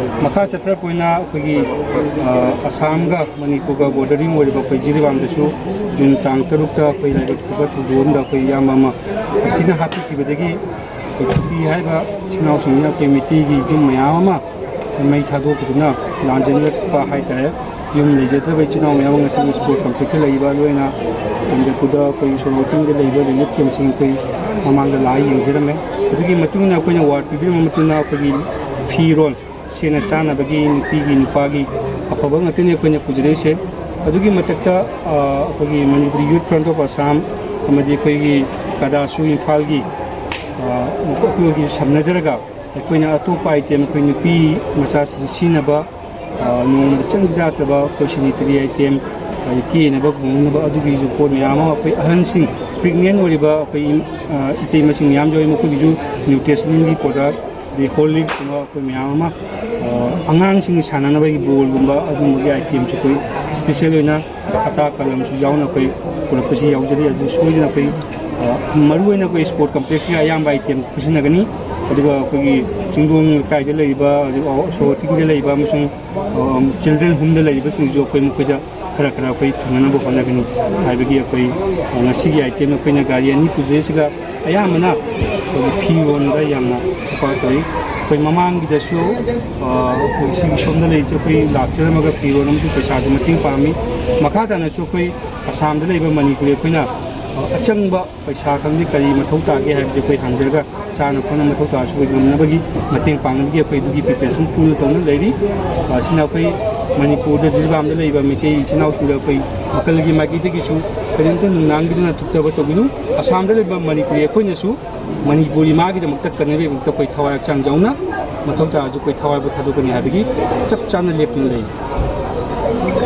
ꯃꯈꯥ ꯆꯠꯊꯔꯛꯄ ꯑꯣꯏꯅ ꯑꯩꯈꯣꯏꯒꯤ, ꯑ, ꯑꯁꯥꯝꯒ ꯃꯅꯤꯄꯨꯔꯒ bordering ꯑꯣꯏꯔꯤꯕ ꯑꯩꯈꯣꯏ ꯖꯤꯔꯤꯕꯥꯝꯗꯁꯨ ꯖꯨꯟ ꯇꯥꯡ ꯇꯔꯨꯛꯇ ꯑꯩꯈꯣꯏ ꯂꯥꯏꯕꯛ ꯊꯤꯕ ꯊꯧꯗꯣꯛ ꯑꯃꯗ ꯑꯩꯈꯣꯏ ꯏꯌꯥꯝꯕ ꯑꯃ ꯊꯤꯅ ꯍꯥꯠꯄꯤꯈꯤꯕꯗꯒꯤ ꯑꯩꯈꯣꯏ ꯀꯨꯀꯤ ꯍꯥꯏꯔꯤꯕ ꯏꯆꯤꯟ ꯏꯅꯥꯎꯁꯤꯡꯁꯤꯅ ꯑꯩꯈꯣꯏ ꯃꯩꯇꯩꯒꯤ ꯌꯨꯝ ꯃꯌꯥꯝ ꯑꯃ ꯃꯩ ꯊꯥꯗꯣꯛꯈꯤꯗꯨꯅ ꯂꯥꯟꯖꯦꯟꯅꯔꯛꯄ ꯍꯥꯏꯇꯥꯔꯦ꯫ ꯌꯨꯝ ꯂꯩꯖꯗ꯭ꯔꯕ ꯏꯆꯤꯟ ꯏꯅꯥꯎ ꯃꯌꯥꯝ ꯑꯃ ꯉꯁꯤ spot complex ꯇ ꯂꯩꯔꯤꯕ, ꯂꯣꯏꯅ ꯆꯟꯗ꯭ꯔꯄꯨꯔꯗ ꯑꯩꯈꯣꯏ ꯁꯣꯔꯣꯛ ꯃꯇꯨꯡꯗ ꯂꯩꯕ relief camp ꯁꯤꯡ ꯑꯩꯈꯣꯏ ꯃꯃꯥꯡꯗ ꯂꯥꯛꯑ ꯌꯦꯡꯖꯔꯝꯃꯦ꯫ ꯑꯗꯨꯒꯤ ꯃꯇꯨꯡ ꯏꯟꯅ ꯑꯩꯈꯣꯏꯅ award ꯄꯤꯕꯤꯔꯕ ꯃꯇꯨꯡꯗ ꯑꯩꯈꯣꯏꯒꯤ ꯐꯤꯔꯣꯜ, ꯁꯦꯡꯅ ꯆꯥꯅꯕꯒꯤ, ꯅꯨꯄꯤꯒꯤ ꯅꯨꯄꯥꯒꯤ ꯑꯐꯕ ꯉꯥꯛꯇꯅꯤ ꯑꯩꯈꯣꯏꯅ ꯄꯨꯖꯔꯛꯏꯁꯦ꯫ ꯑꯗꯨꯒꯤ ꯃꯊꯛꯇ, ꯑ, ꯑꯩꯈꯣꯏꯒꯤ ꯃꯅꯤꯄꯨꯔꯤ ꯌꯨꯠ ꯐ꯭ꯔꯟꯠ ꯑꯣꯐ ꯑꯁꯥꯝ ꯑꯃꯗꯤ ꯑꯩꯈꯣꯏꯒꯤ ꯀꯗꯥꯁꯨ ꯏꯝꯐꯥꯜꯒꯤ, ꯑ, ꯑꯩꯈꯣꯏꯒꯤ ꯁꯝꯅꯖꯔꯒ, ꯑꯩꯈꯣꯏꯅ ꯑꯇꯣꯞꯄ ꯑꯥꯏꯇꯦꯝ, ꯑꯩꯈꯣꯏ ꯅꯨꯄꯤ ꯃꯆꯥꯁꯤꯡ ꯁꯤꯖꯤꯟꯅꯕ, ꯑ, ꯅꯣꯡꯃꯗ ꯆꯪꯗ ꯌꯥꯗ꯭ꯔꯕ ꯑꯩꯈꯣꯏ ꯁꯦꯅꯤꯇꯔꯤ ꯑꯥꯏꯇꯦꯝ, ꯑ, ꯀꯦꯅꯕ ꯈꯣꯡꯅꯕ, ꯑꯗꯨꯒꯤꯁꯨ ꯄꯣꯠ ꯃꯌꯥꯝ ꯑꯃ, ꯑꯩꯈꯣꯏ ꯑꯍꯟꯁꯤꯡ, ꯄ꯭ꯔꯦꯒꯅꯦꯟ ꯑꯣꯏꯔꯤꯕ ꯑꯩꯈꯣꯏ, ꯑ, ꯏꯇꯩꯃꯁꯤꯡ ꯃꯌꯥꯝ ꯌꯥꯎꯏ, ꯃꯈꯣꯏꯒꯤꯁꯨ ꯅ꯭ꯌꯨꯇ꯭ꯔꯤꯁꯟꯒꯤ ꯄ꯭ꯔꯗꯛ, ꯑꯗꯩ ꯍꯣꯔꯂꯤꯛꯁꯀꯨꯝꯕ ꯑꯩꯈꯣꯏ ꯃꯌꯥꯝ ꯑꯃ, ꯑ, ꯑꯉꯥꯡꯁꯤꯡꯒꯤ ꯁꯥꯟꯅꯅꯕꯒꯤ ꯕꯣꯜꯒꯨꯝꯕ ꯑꯗꯨꯒꯨꯝꯕꯒꯤ ꯑꯥꯏꯇꯦꯝꯁꯨ ꯑꯩꯈꯣꯏ ꯏꯁꯄꯤꯁꯦꯜ ꯑꯣꯏꯅ ꯈꯇꯥ ꯀꯂꯝꯁꯨ ꯌꯥꯎꯅ ꯑꯩꯈꯣꯏ ꯄꯨꯔꯛꯄꯁꯤ ꯌꯥꯎꯖꯔꯤ꯫ ꯑꯗꯨ ꯁꯣꯏꯗꯅ ꯑꯩꯈꯣꯏ, ꯑ, ꯃꯔꯨꯑꯣꯏꯅ ꯑꯩꯈꯣꯏ ꯏꯁꯄꯣꯔꯠ ꯀꯝꯄ꯭ꯂꯦꯛꯁꯀꯤ ꯑꯌꯥꯝꯕ ꯑꯥꯏꯇꯦꯝ ꯄꯨꯁꯤꯟꯅꯒꯅꯤ꯫ ꯑꯗꯨꯒ ꯑꯩꯈꯣꯏꯒꯤ ꯆꯤꯡꯗꯣꯡ ꯂꯩꯀꯥꯏꯗ ꯂꯩꯔꯤꯕ, ꯑꯗꯨꯒ ꯁꯣꯔꯣꯛꯇꯤꯡꯗ ꯂꯩꯔꯤꯕ ꯑꯃꯁꯨꯡ, ꯑ, ꯆꯤꯜꯗ꯭ꯔꯦꯟ ꯍꯣꯝꯗ ꯂꯩꯔꯤꯕꯁꯤꯡꯁꯨ ꯑꯩꯈꯣꯏ ꯃꯈꯣꯏꯗ ꯈꯔ ꯈꯔ ꯑꯩꯈꯣꯏ ꯊꯨꯡꯅꯅꯕ ꯍꯣꯠꯅꯒꯅꯤ ꯍꯥꯏꯕꯒꯤ ꯑꯩꯈꯣꯏ, ꯑ, ꯉꯁꯤꯒꯤ ꯑꯥꯏꯇꯦꯝ ꯑꯩꯈꯣꯏꯅ ꯒꯥꯔꯤ ꯑꯅꯤ ꯄꯨꯖꯩꯁꯤꯒ ꯑꯌꯥꯝꯕꯅ ꯑꯩꯈꯣꯏꯒꯤ ꯐꯤꯔꯣꯟꯗ ꯌꯥꯝꯅ ꯐꯣꯀꯁ ꯇꯧꯏ꯫ ꯑꯩꯈꯣꯏ ꯃꯃꯥꯡꯒꯤꯗꯁꯨ, ꯑ, ꯑꯩꯈꯣꯏ ꯁꯤꯒꯤ ꯁꯣꯝꯗ ꯂꯩꯔꯤꯁꯦ ꯑꯩꯈꯣꯏ ꯂꯥꯛꯆꯔꯝꯃꯒ ꯐꯤꯔꯣꯟ ꯑꯃꯁꯨ ꯄꯩꯁꯥꯁꯨ ꯃꯇꯦꯡ ꯄꯥꯡꯉꯤ꯫ ꯃꯈꯥ ꯇꯥꯅꯁꯨ ꯑꯩꯈꯣꯏ ꯑꯁꯥꯝꯗ ꯂꯩꯕ ꯃꯅꯤꯄꯨꯔꯤ ꯑꯩꯈꯣꯏꯅ, ꯑ, ꯑꯆꯪꯕ ꯄꯩꯁꯥ ꯈꯪꯗꯦ ꯀꯔꯤ ꯃꯊꯧ ꯇꯥꯒꯦ ꯍꯥꯏꯕꯁꯦ ꯑꯩꯈꯣꯏ ꯍꯪꯖꯔꯒ ꯆꯥꯅ ꯈꯣꯠꯅ ꯃꯊꯧ ꯇꯥꯔꯁꯨ ꯑꯩꯈꯣꯏ ꯉꯝꯅꯕꯒꯤ ꯃꯇꯦꯡ ꯄꯥꯡꯅꯕꯒꯤ ꯑꯩꯈꯣꯏ ꯑꯗꯨꯒꯤ ꯄ꯭ꯔꯤꯄꯦꯔꯦꯁꯟ ꯐꯨꯜ ꯇꯧꯅ ꯂꯩꯔꯤ꯫ ꯑ, ꯁꯤꯅ ꯑꯩꯈꯣꯏ ꯃꯅꯤꯄꯨꯔꯗ ꯖꯤꯔꯤꯕꯥꯝꯗ ꯂꯩꯕ ꯃꯩꯇꯩ ꯏꯆꯤꯟ ꯏꯅꯥꯎꯁꯤꯡꯗ ꯑꯩꯈꯣꯏ ꯃꯈꯜꯒꯤ ꯃꯥꯏꯀꯩꯗꯒꯤꯁꯨ ꯀꯔꯤꯝꯇ ꯅꯨꯡꯅꯥꯡꯒꯤꯗꯅ ꯊꯨꯞꯇꯕ ꯇꯧꯕꯤꯅꯨ꯫ ꯑꯁꯥꯝꯗ ꯂꯩꯕ ꯃꯅꯤꯄꯨꯔꯤ ꯑꯩꯈꯣꯏꯅꯁꯨ ꯃꯅꯤꯄꯨꯔꯤ ꯃꯥꯒꯤꯗꯃꯛꯇ ꯀꯟꯅꯕꯒꯤꯗꯃꯛꯇ ꯑꯩꯈꯣꯏ ꯊꯋꯥꯏ ꯍꯛꯆꯥꯡ ꯌꯥꯎꯅ ꯃꯊꯧ ꯇꯥꯔꯁꯨ ꯑꯩꯈꯣꯏ ꯊꯋꯥꯏꯕꯨ ꯊꯥꯗꯣꯛꯀꯅꯤ ꯍꯥꯏꯕꯒꯤ ꯆꯞ ꯆꯥꯅ ꯂꯦꯞꯇꯨꯅ ꯂꯩꯔꯤ꯫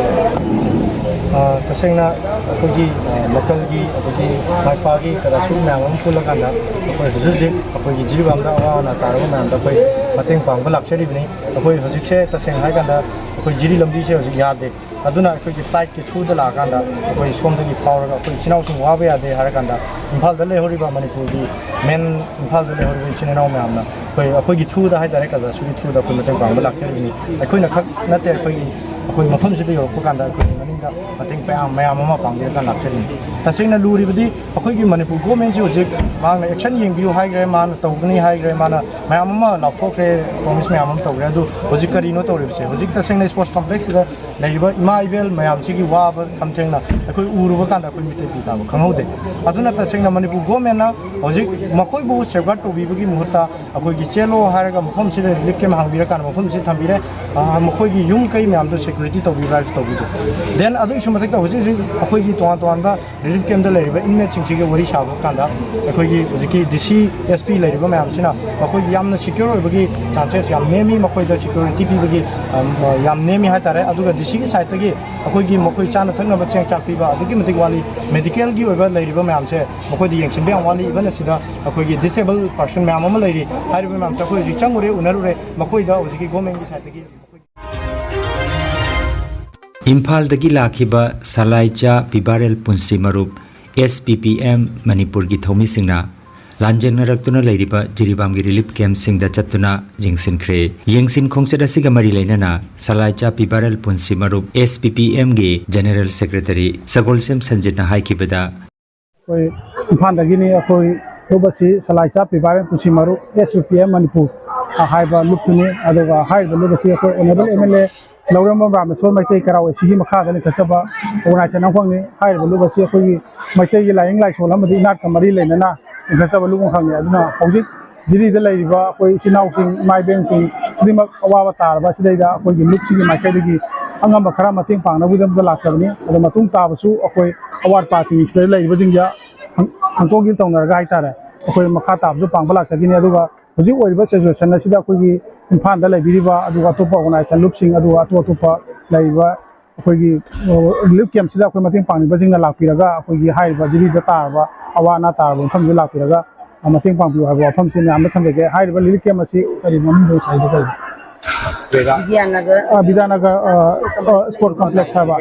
ꯑ, ꯇꯁꯦꯡꯅ ꯑꯩꯈꯣꯏꯒꯤ, ꯑ, ꯂꯣꯀꯦꯜꯒꯤ ꯑꯗꯒꯤ ꯃꯥꯏꯄꯥꯒꯤ ꯀꯗꯥꯁꯨ ꯃꯌꯥꯝ ꯑꯃ ꯄꯨꯜꯂꯀꯥꯟꯗ ꯑꯩꯈꯣꯏ ꯍꯧꯖꯤꯛ ꯍꯧꯖꯤꯛ ꯑꯩꯈꯣꯏꯒꯤ ꯖꯤꯔꯤꯕꯥꯝꯗ ꯑꯋꯥ ꯑꯅꯥ ꯇꯥꯔꯕ ꯃꯌꯥꯝꯗ ꯑꯩꯈꯣꯏ ꯃꯇꯦꯡ ꯄꯥꯡꯕ ꯂꯥꯛꯆꯔꯤꯕꯅꯤ꯫ ꯑꯩꯈꯣꯏ ꯍꯧꯖꯤꯛꯁꯦ ꯇꯁꯦꯡꯅ ꯍꯥꯏꯀꯥꯟꯗ ꯑꯩꯈꯣꯏ ꯖꯤꯔꯤ ꯂꯝꯕꯤꯁꯦ ꯍꯧꯖꯤꯛ ꯌꯥꯗꯦ꯫ ꯑꯗꯨꯅ ꯑꯩꯈꯣꯏꯒꯤ ꯐ꯭ꯂꯥꯏꯠꯀꯤ ꯊ꯭ꯔꯨꯗ ꯂꯥꯛꯑꯀꯥꯟꯗ ꯑꯩꯈꯣꯏ ꯁꯣꯝꯗꯒꯤ ꯐꯥꯎꯔꯒ ꯑꯩꯈꯣꯏ ꯏꯆꯤꯟ ꯏꯅꯥꯎꯁꯤꯡ ꯋꯥꯕ ꯌꯥꯗꯦ ꯍꯥꯏꯔꯀꯥꯟꯗ ꯏꯝꯐꯥꯜꯗ ꯂꯩꯍꯧꯔꯤꯕ ꯃꯅꯤꯄꯨꯔꯒꯤ ꯃꯦꯟ ꯏꯝꯐꯥꯜꯗ ꯂꯩꯍꯧꯔꯤꯕ ꯏꯆꯤꯟ ꯏꯅꯥꯎ ꯃꯌꯥꯝꯅ ꯑꯩꯈꯣꯏ, ꯑꯩꯈꯣꯏꯒꯤ ꯊ꯭ꯔꯨꯗ ꯍꯥꯏꯇꯥꯔꯦ, ꯀꯖꯥꯁꯨꯒꯤ ꯊ꯭ꯔꯨꯗ ꯑꯩꯈꯣꯏ ꯃꯇꯦꯡ ꯄꯥꯡꯕ ꯂꯥꯛꯆꯔꯤꯕꯅꯤ꯫ ꯑꯩꯈꯣꯏꯅ ꯈꯛ ꯅꯠꯇꯦ, ꯑꯩꯈꯣꯏꯒꯤ, ꯑꯩꯈꯣꯏ ꯃꯐꯝꯁꯤꯗ ꯌꯧꯔꯛꯄ ꯀꯥꯟꯗ ꯑꯩꯈꯣꯏꯒꯤ ꯃꯅꯤꯡ ꯃꯇꯦꯡ ꯃꯌꯥꯝ ꯃꯌꯥꯝ ꯑꯃ ꯄꯥꯡꯕꯤꯔꯀꯥꯟꯗ ꯂꯥꯛꯆꯔꯤꯅꯤ꯫ ꯇꯁꯦꯡꯅ ꯂꯨꯔꯤꯕꯗꯤ ꯑꯩꯈꯣꯏꯒꯤ ꯃꯅꯤꯄꯨꯔ ꯒꯣꯔꯃꯦꯟꯁꯤ ꯍꯧꯖꯤꯛ ꯃꯍꯥꯛꯅ ꯑꯦꯛꯁꯟ ꯌꯦꯡꯕꯤꯌꯨ ꯍꯥꯏꯈ꯭ꯔꯦ, ꯃꯥꯅ ꯇꯧꯒꯅꯤ ꯍꯥꯏꯈ꯭ꯔꯦ, ꯃꯥꯅ ꯃꯌꯥꯝ ꯑꯃ ꯂꯥꯎꯊꯣꯛꯈ꯭ꯔꯦ, ꯄ꯭ꯔꯣꯃꯤꯁ ꯃꯌꯥꯝ ꯑꯃ ꯇꯧꯈ꯭ꯔꯦ꯫ ꯑꯗꯨ ꯍꯧꯖꯤꯛ ꯀꯔꯤꯅꯣ ꯇꯧꯔꯤꯕꯁꯦ? ꯍꯧꯖꯤꯛ ꯇꯁꯦꯡꯅ ꯁ꯭ꯄꯣꯔꯠꯁ ꯀꯝꯄ꯭ꯂꯦꯛꯁꯁꯤꯗ ꯂꯩꯔꯤꯕ ꯏꯃꯥ ꯏꯕꯦꯜ ꯃꯌꯥꯝꯁꯤꯒꯤ ꯋꯥꯕ ꯈꯝꯊꯦꯡꯅ ꯑꯩꯈꯣꯏ ꯎꯔꯨꯕ ꯀꯥꯟꯗ ꯑꯩꯈꯣꯏ ꯃꯤꯠꯇ ꯄꯤ ꯇꯥꯕ ꯈꯪꯍꯧꯗꯦ꯫ ꯑꯗꯨꯅ ꯇꯁꯦꯡꯅ ꯃꯅꯤꯄꯨꯔ ꯒꯣꯔꯃꯦꯟꯅ ꯍꯧꯖꯤꯛ ꯃꯈꯣꯏꯕꯨ ꯁꯦꯐꯒꯥꯔꯗ ꯇꯧꯕꯤꯕꯒꯤ ꯃꯍꯨꯠꯇ ꯑꯩꯈꯣꯏꯒꯤ ꯆꯦꯜꯂꯣ ꯍꯥꯏꯔꯒ ꯃꯐꯝꯁꯤꯗ ꯔꯤꯂꯤꯐ ꯀꯦꯝ ꯍꯥꯡꯕꯤꯔꯀꯥꯟꯗ ꯃꯐꯝꯁꯤ ꯊꯝꯕꯤꯔꯦ꯫ ꯑ, ꯃꯈꯣꯏꯒꯤ ꯌꯨꯝ ꯀꯩ ꯃꯌꯥꯝꯗꯣ ꯁꯦꯀ꯭ꯌꯨꯔꯤꯇꯤ ꯇꯧꯕꯤꯕ꯭ꯔꯥ ꯍꯥꯏꯁꯨ ꯇꯧꯕꯤꯗꯦ꯫ ꯗꯦꯟ ꯑꯗꯨꯒꯤꯁꯨ ꯃꯊꯛꯇ ꯍꯧꯖꯤꯛ ꯍꯧꯖꯤꯛ ꯑꯩꯈꯣꯏꯒꯤ ꯇꯣꯉꯥꯟ ꯇꯣꯉꯥꯟꯕ ꯔꯤꯂꯤꯐ ꯀꯦꯝꯗ ꯂꯩꯔꯤꯕ ꯏꯟꯃꯦꯠꯁꯤꯡꯁꯤꯒ ꯋꯥꯔꯤ ꯁꯥꯕ ꯀꯥꯟꯗ ꯑꯩꯈꯣꯏꯒꯤ ꯍꯧꯖꯤꯛꯀꯤ ꯗꯤ ꯁꯤ, ꯑꯦꯁ ꯄꯤ ꯂꯩꯔꯤꯕ ꯃꯌꯥꯝꯁꯤꯅ ꯃꯈꯣꯏꯒꯤ ꯌꯥꯝꯅ ꯁꯦꯀ꯭ꯌꯣꯔ ꯑꯣꯏꯕꯒꯤ ꯆꯥꯟꯁꯦꯁ ꯌꯥꯝ ꯅꯦꯝꯃꯤ, ꯃꯈꯣꯏꯗ ꯁꯦꯀ꯭ꯌꯨꯔꯤꯇꯤ ꯄꯤꯕꯒꯤ, ꯑꯝ, ꯌꯥꯝ ꯅꯦꯝꯃꯤ ꯍꯥꯏꯇꯥꯔꯦ꯫ ꯑꯗꯨꯒ ꯗꯤ ꯁꯤꯒꯤ ꯁꯥꯏꯠꯇꯒꯤ ꯑꯩꯈꯣꯏꯒꯤ ꯃꯈꯣꯏ ꯆꯥꯅ ꯊꯛꯅꯕ ꯆꯦꯡ ꯆꯥꯛ ꯄꯤꯕ ꯑꯗꯨꯛꯀꯤ ꯃꯇꯤꯛ ꯋꯥꯠꯂꯤ꯫ ꯃꯦꯗꯤꯀꯦꯜꯒꯤ ꯑꯣꯏꯕ ꯂꯩꯔꯤꯕ ꯃꯌꯥꯝꯁꯦ ꯃꯈꯣꯏꯗ ꯌꯦꯡꯁꯤꯟꯕ ꯌꯥꯝ ꯋꯥꯠꯂꯤ꯫ ꯏꯚꯟ ꯑꯁꯤꯗ ꯑꯩꯈꯣꯏꯒꯤ ꯗꯤꯁꯦꯕꯜ ꯄꯥꯔꯁꯟ ꯃꯌꯥꯝ ꯑꯃ ꯂꯩꯔꯤ꯫ ꯍꯥꯏꯔꯤꯕ ꯃꯌꯥꯝꯁꯦ ꯑꯩꯈꯣꯏ ꯍꯧꯖꯤꯛ ꯆꯪꯉꯨꯔꯦ, ꯎꯅꯔꯨꯔꯦ, ꯃꯈꯣꯏꯗ ꯍꯧꯖꯤꯛꯀꯤ ꯒꯣꯔꯃꯦꯟꯒꯤ ꯁꯥꯏꯠꯇꯒꯤ ꯏꯝꯐꯥꯜꯗꯒꯤ ꯂꯥꯛꯈꯤꯕ ꯁꯂꯥꯏꯆꯥ ꯄꯤꯕꯥꯔꯦꯜ ꯄꯨꯟꯁꯤ ꯃꯔꯨꯞ, ꯑꯦꯁ ꯄꯤ ꯄꯤ ꯑꯦꯝ ꯃꯅꯤꯄꯨꯔꯒꯤ ꯊꯧꯃꯤꯁꯤꯡꯅ ꯂꯥꯟꯖꯦꯡꯅꯔꯛꯇꯨꯅ ꯂꯩꯔꯤꯕ ꯖꯤꯔꯤꯕꯥꯝꯒꯤ ꯔꯤꯂꯤꯐ ꯀꯦꯝꯞꯁꯤꯡꯗ ꯆꯠꯇꯨꯅ ꯌꯦꯡꯁꯤꯟꯈ꯭ꯔꯦ꯫ ꯌꯦꯡꯁꯤꯟ ꯈꯣꯡꯆꯠ ꯑꯁꯤꯒ ꯃꯔꯤ ꯂꯩꯅꯅ ꯁꯂꯥꯏꯆꯥ ꯄꯤꯕꯥꯔꯦꯜ ꯄꯨꯟꯁꯤ ꯃꯔꯨꯞ, ꯑꯦꯁ ꯄꯤ ꯄꯤ ꯑꯦꯝꯒꯤ ꯖꯦꯅꯦꯔꯦꯜ ꯁꯦꯀ꯭ꯔꯦꯇꯔꯤ ꯁꯒꯣꯜꯁꯦꯝ ꯁꯟꯖꯤꯠꯅ ꯍꯥꯏꯈꯤꯕꯗ, ꯑꯩꯈꯣꯏ ꯏꯝꯐꯥꯜꯗꯒꯤꯅꯤ꯫ ꯑꯩꯈꯣꯏ ꯂꯨꯞ ꯑꯁꯤ ꯁꯂꯥꯏꯆꯥ ꯄꯤꯕꯥꯔꯦꯜ ꯄꯨꯟꯁꯤ ꯃꯔꯨꯞ, S P P M Manipur ꯍꯥꯏꯕ ꯂꯨꯞꯇꯨꯅꯤ꯫ ꯑꯗꯨꯒ ꯍꯥꯏꯔꯤꯕ ꯂꯨꯞ ꯑꯁꯤ ꯑꯩꯈꯣꯏ honourable M L A Laurembam Rameshwor Meitei Keirao A ꯁꯤꯒꯤ ꯃꯈꯥꯗ ꯂꯤꯡꯈꯠꯆꯕ ꯑꯣꯔꯒꯅꯥꯏꯖꯦꯁꯟ ꯑꯃꯈꯛꯅꯤ꯫ ꯍꯥꯏꯔꯤꯕ ꯂꯨꯞ ꯑꯁꯤ ꯑꯩꯈꯣꯏꯒꯤ ꯃꯩꯇꯩꯒꯤ ꯂꯥꯏꯅꯤꯡ ꯂꯥꯏꯁꯣꯜ ꯑꯃꯗꯤ ꯏꯅꯥꯠꯀ ꯃꯔꯤ ꯂꯩꯅꯅ ꯂꯤꯡꯈꯠꯆꯕ ꯂꯨꯞ ꯑꯃꯈꯛꯅꯤ꯫ ꯑꯗꯨꯅ ꯍꯧꯖꯤꯛ ꯖꯤꯔꯤꯗ ꯂꯩꯔꯤꯕ ꯑꯩꯈꯣꯏ ꯏꯆꯤꯜ ꯏꯅꯥꯎꯁꯤꯡ, ꯏꯃꯥ ꯏꯕꯦꯟꯁꯤꯡ ꯈꯨꯗꯤꯡꯃꯛ ꯑꯋꯥꯕ ꯇꯥꯔꯕ ꯑꯁꯤꯗꯩꯗ ꯑꯩꯈꯣꯏꯒꯤ ꯂꯨꯞꯁꯤꯒꯤ ꯃꯥꯏꯀꯩꯗꯒꯤ ꯑꯉꯝꯕ ꯈꯔ ꯃꯇꯦꯡ ꯄꯥꯡꯅꯕꯒꯤꯗꯃꯛꯇ ꯂꯥꯛꯆꯕꯅꯤ꯫ ꯑꯗꯣ ꯃꯇꯨꯡ ꯇꯥꯕꯁꯨ ꯑꯩꯈꯣꯏ ꯑꯋꯥꯠ ꯑꯄꯥꯁꯤꯡ ꯁꯤꯗ ꯂꯩꯔꯤꯕꯁꯤꯡꯁꯦ ꯍꯪ-, ꯍꯪꯇꯣꯛ ꯍꯟꯖꯤꯟ ꯇꯧꯅꯔꯒ ꯍꯥꯏꯇꯥꯔꯦ, ꯑꯩꯈꯣꯏ ꯃꯈꯥ ꯇꯥꯕꯁꯨ ꯄꯥꯡꯕ ꯂꯥꯛꯆꯈꯤꯅꯤ꯫ ꯑꯗꯨꯒ ꯍꯧꯖꯤꯛ ꯑꯣꯏꯔꯤꯕ ꯁꯤꯆꯨꯋꯦꯁꯟ ꯑꯁꯤꯗ ꯑꯩꯈꯣꯏꯒꯤ ꯏꯝꯐꯥꯜꯗ ꯂꯩꯕꯤꯔꯤꯕ ꯑꯗꯨꯒ ꯑꯇꯣꯞꯄ ꯑꯣꯔꯒꯅꯥꯏꯖꯦꯁꯟ ꯂꯨꯞꯁꯤꯡ, ꯑꯗꯨꯒ ꯑꯇꯣꯞ ꯑꯇꯣꯞꯄ ꯂꯩꯔꯤꯕ ꯑꯩꯈꯣꯏꯒꯤ, ꯑ, ꯔꯤꯂꯤꯐ ꯀꯦꯝꯞꯁꯤꯗ ꯑꯩꯈꯣꯏ ꯃꯇꯦꯡ ꯄꯥꯡꯅꯤꯡꯕꯁꯤꯡꯅ ꯂꯥꯛꯄꯤꯔꯒ ꯑꯩꯈꯣꯏꯒꯤ ꯍꯥꯏꯔꯤꯕ ꯖꯤꯔꯤꯗ ꯇꯥꯔꯕ, ꯑꯋꯥ ꯑꯅꯥ ꯇꯥꯔꯕ ꯃꯐꯝꯁꯤꯗ ꯂꯥꯛꯄꯤꯔꯒ, ꯑ, ꯃꯇꯦꯡ ꯄꯥꯡꯕꯤꯌꯨ ꯍꯥꯏꯕ ꯋꯥꯐꯝꯁꯤ ꯃꯌꯥꯝꯗ ꯊꯝꯖꯒꯦ꯫ ꯍꯥꯏꯔꯤꯕ ꯔꯤꯂꯤꯐ ꯀꯦꯝꯞ ꯑꯁꯤ ꯀꯔꯤ ꯃꯃꯤꯡꯗꯣ ꯉꯁꯥꯏꯗꯣ ꯀꯔꯤ? ꯕꯤꯗ꯭ꯌꯥꯅꯒꯔ ꯑ, ꯕꯤꯗ꯭ꯌꯥꯅꯒꯔ, ꯑ, ꯑ, ꯁ꯭ꯄꯣꯔꯠ ꯀꯝꯄ꯭ꯂꯦꯛꯁ ꯍꯥꯏꯕ,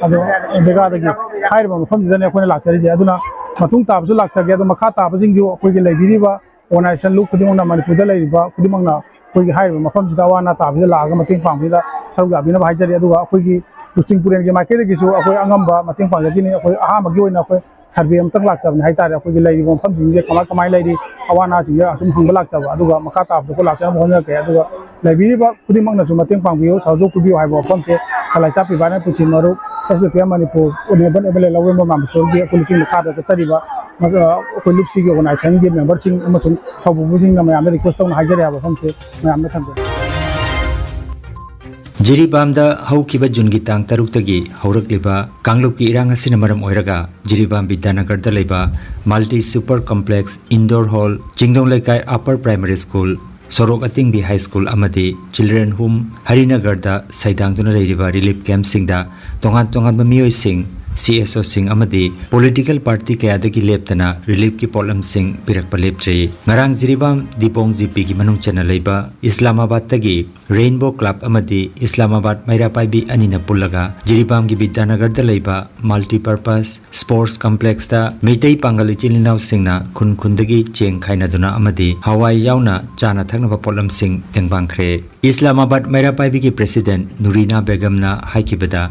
ꯑꯗꯣ ꯕꯦꯒꯥꯗꯒꯤ ꯍꯥꯏꯔꯤꯕ ꯃꯐꯝꯁꯤꯗꯅꯦ ꯑꯩꯈꯣꯏꯅ ꯂꯥꯛꯆꯔꯤꯁꯦ꯫ ꯑꯗꯨꯅ ꯃꯇꯨꯡ ꯇꯥꯕꯁꯨ ꯂꯥꯛꯆꯒꯦ꯫ ꯑꯗꯣ ꯃꯈꯥ ꯇꯥꯕꯁꯤꯡꯁꯨ ꯑꯩꯈꯣꯏꯒꯤ ꯂꯩꯕꯤꯔꯤꯕ ꯑꯣꯔꯒꯅꯥꯏꯖꯦꯁꯟ ꯂꯨꯞ ꯈꯨꯗꯤꯡꯃꯛꯅ, ꯃꯅꯤꯄꯨꯔꯗ ꯂꯩꯔꯤꯕ ꯈꯨꯗꯤꯡꯃꯛꯅ ꯑꯩꯈꯣꯏꯒꯤ ꯍꯥꯏꯔꯤꯕ ꯃꯐꯝꯁꯤꯗ ꯑꯋꯥ ꯑꯅꯥ ꯇꯥꯕꯁꯤꯗ ꯂꯥꯛꯑꯒ ꯃꯇꯦꯡ ꯄꯥꯡꯕꯁꯤꯗ ꯁꯔꯨꯛ ꯌꯥꯕꯤꯅꯕ ꯍꯥꯏꯖꯔꯤ꯫ ꯑꯗꯨꯒ ꯑꯩꯈꯣꯏꯒꯤ ꯂꯨꯆꯤꯡꯄꯨꯔꯦꯜꯒꯤ ꯃꯥꯏꯀꯩꯗꯒꯤꯁꯨ ꯑꯩꯈꯣꯏ ꯑꯉꯝꯕ ꯃꯇꯦꯡ ꯄꯥꯡꯖꯈꯤꯅꯤ꯫ ꯑꯩꯈꯣꯏ ꯑꯍꯥꯟꯕꯒꯤ ꯑꯣꯏꯅ ꯑꯩꯈꯣꯏ ꯁꯔꯚꯦ ꯑꯃꯇꯪ ꯂꯥꯛꯆꯕꯅꯤ ꯍꯥꯏꯇꯥꯔꯦ꯫ ꯑꯩꯈꯣꯏꯒꯤ ꯂꯩꯔꯤꯕ ꯃꯐꯝꯁꯤꯡꯁꯦ ꯀꯃꯥꯏ ꯀꯃꯥꯏꯅ ꯂꯩꯔꯤ, ꯑꯋꯥ ꯑꯅꯥꯁꯤꯡꯁꯦ ꯑꯁꯨꯝ ꯍꯪꯕ ꯂꯥꯛꯆꯕ, ꯑꯗꯨꯒ ꯃꯈꯥ ꯇꯥꯕꯗ ꯑꯩꯈꯣꯏ ꯂꯥꯛꯆꯅꯕ ꯍꯣꯠꯅꯔꯛꯀꯦ꯫ ꯑꯗꯨꯒ ꯂꯩꯕꯤꯔꯤꯕ ꯈꯨꯗꯤꯡꯃꯛꯅꯁꯨ ꯃꯇꯦꯡ ꯄꯥꯡꯕꯤꯌꯨ, ꯁꯍꯖꯣꯛ ꯄꯤꯕꯤꯌꯨ ꯍꯥꯏꯕ ꯋꯥꯐꯝꯁꯦ ꯈꯂꯥꯏꯆꯥ ꯄꯤꯕꯥꯅ ꯄꯨꯟꯁꯤ ꯃꯔꯨꯞ, S P P M Manipur honourable M L A Laurembam ꯃꯥꯝꯕꯁꯣꯔꯒꯤ ꯑꯩꯈꯣꯏ ꯂꯨꯆꯤꯡ ꯃꯈꯥꯗ ꯆꯠꯆꯔꯤꯕ ꯑꯩꯈꯣꯏ ꯂꯨꯞꯁꯤꯒꯤ ꯑꯣꯔꯒꯅꯥꯏꯖꯦꯁꯟꯒꯤ ꯃꯦꯝꯕꯔꯁꯤꯡ ꯑꯃꯁꯨꯡ ꯊꯧꯄꯨꯕꯁꯤꯡꯅ ꯃꯌꯥꯝꯗ ꯔꯤꯀ꯭ꯋꯦꯁ ꯇꯧꯅ ꯍꯥꯏꯖꯔꯤ ꯍꯥꯏꯕ ꯋꯥꯐꯝꯁꯦ ꯃꯌꯥꯝꯗ ꯊꯝꯖꯒꯦ꯫ ꯖꯤꯔꯤꯕꯥꯝꯗ ꯍꯧꯈꯤꯕ ꯖꯨꯟꯒꯤ ꯇꯥꯡ ꯇꯔꯨꯛꯇꯒꯤ ꯍꯧꯔꯛꯂꯤꯕ ꯀꯥꯡꯂꯨꯞꯀꯤ ꯏꯔꯥꯡ ꯑꯁꯤꯅ ꯃꯔꯝ ꯑꯣꯏꯔꯒ ꯖꯤꯔꯤꯕꯥꯝ ꯕꯤꯗ꯭ꯌꯥꯅꯒꯔꯗ ꯂꯩꯕ multi super complex indoor hall, Chingdong Leikai upper primary school, Sorok Atingbi high school ꯑꯃꯗꯤ ꯆꯤꯜꯗ꯭ꯔꯦꯟ ꯍꯣꯝ ꯍꯔꯤꯅꯒꯔꯗ ꯁꯩꯗꯥꯡꯗꯨꯅ ꯂꯩꯔꯤꯕ ꯔꯤꯂꯤꯐ ꯀꯦꯝꯞꯁꯤꯡꯗ ꯇꯣꯉꯥꯟ ꯇꯣꯉꯥꯟꯕ ꯃꯤꯑꯣꯏꯁꯤꯡ, ꯁꯤ ꯑꯦꯁ ꯑꯣꯁꯤꯡ ꯑꯃꯗꯤ ꯄꯣꯂꯤꯇꯤꯀꯦꯜ ꯄꯥꯔꯇꯤ ꯀꯌꯥꯗꯒꯤ ꯂꯦꯞꯇꯅ ꯔꯤꯂꯤꯐꯀꯤ ꯄꯣꯠꯂꯝꯁꯤꯡ ꯄꯤꯔꯛꯄ ꯂꯦꯞꯇ꯭ꯔꯤ꯫ ꯉꯔꯥꯡ ꯖꯤꯔꯤꯕꯥꯝ ꯗꯤꯄꯣꯡ ꯖꯤꯄꯤꯒꯤ ꯃꯅꯨꯡ ꯆꯟꯅ ꯂꯩꯕ ꯏꯁꯂꯥꯃꯥꯕꯥꯗꯇꯒꯤ ꯔꯦꯟꯕꯣ ꯀ꯭ꯂꯕ ꯑꯃꯗꯤ ꯏꯁꯂꯥꯃꯥꯕꯥꯗ ꯃꯩꯔꯥ ꯄꯥꯏꯕꯤ ꯑꯅꯤꯅ ꯄꯨꯜꯂꯒ ꯖꯤꯔꯤꯕꯥꯝꯒꯤ ꯕꯤꯗ꯭ꯌꯥꯅꯒꯔꯗ ꯂꯩꯕ ꯃꯜꯇꯤꯄꯔꯄꯁ ꯁ꯭ꯄꯣꯔꯠꯁ ꯀꯝꯄ꯭ꯂꯦꯛꯁꯇ ꯃꯩꯇꯩ ꯄꯥꯡꯒꯜ ꯏꯆꯤꯜ ꯏꯅꯥꯎꯁꯤꯡꯅ ꯈꯨꯟ ꯈꯨꯟꯗꯒꯤ ꯆꯦꯡ ꯈꯥꯏꯅꯗꯨꯅ ꯑꯃꯗꯤ ꯍꯋꯥꯏ ꯌꯥꯎꯅ ꯆꯥꯅ ꯊꯛꯅꯕ ꯄꯣꯠꯂꯝꯁꯤꯡ ꯇꯦꯡꯕꯥꯡꯈ꯭ꯔꯦ꯫ ꯏꯁꯂꯥꯃꯥꯕꯥꯗ ꯃꯩꯔꯥ ꯄꯥꯏꯕꯤꯒꯤ ꯄ꯭ꯔꯦꯁꯤꯗꯦꯟꯠ ꯅꯨꯔꯤꯅꯥ ꯕꯦꯒꯝꯅ ꯍꯥꯏꯈꯤꯕꯗ,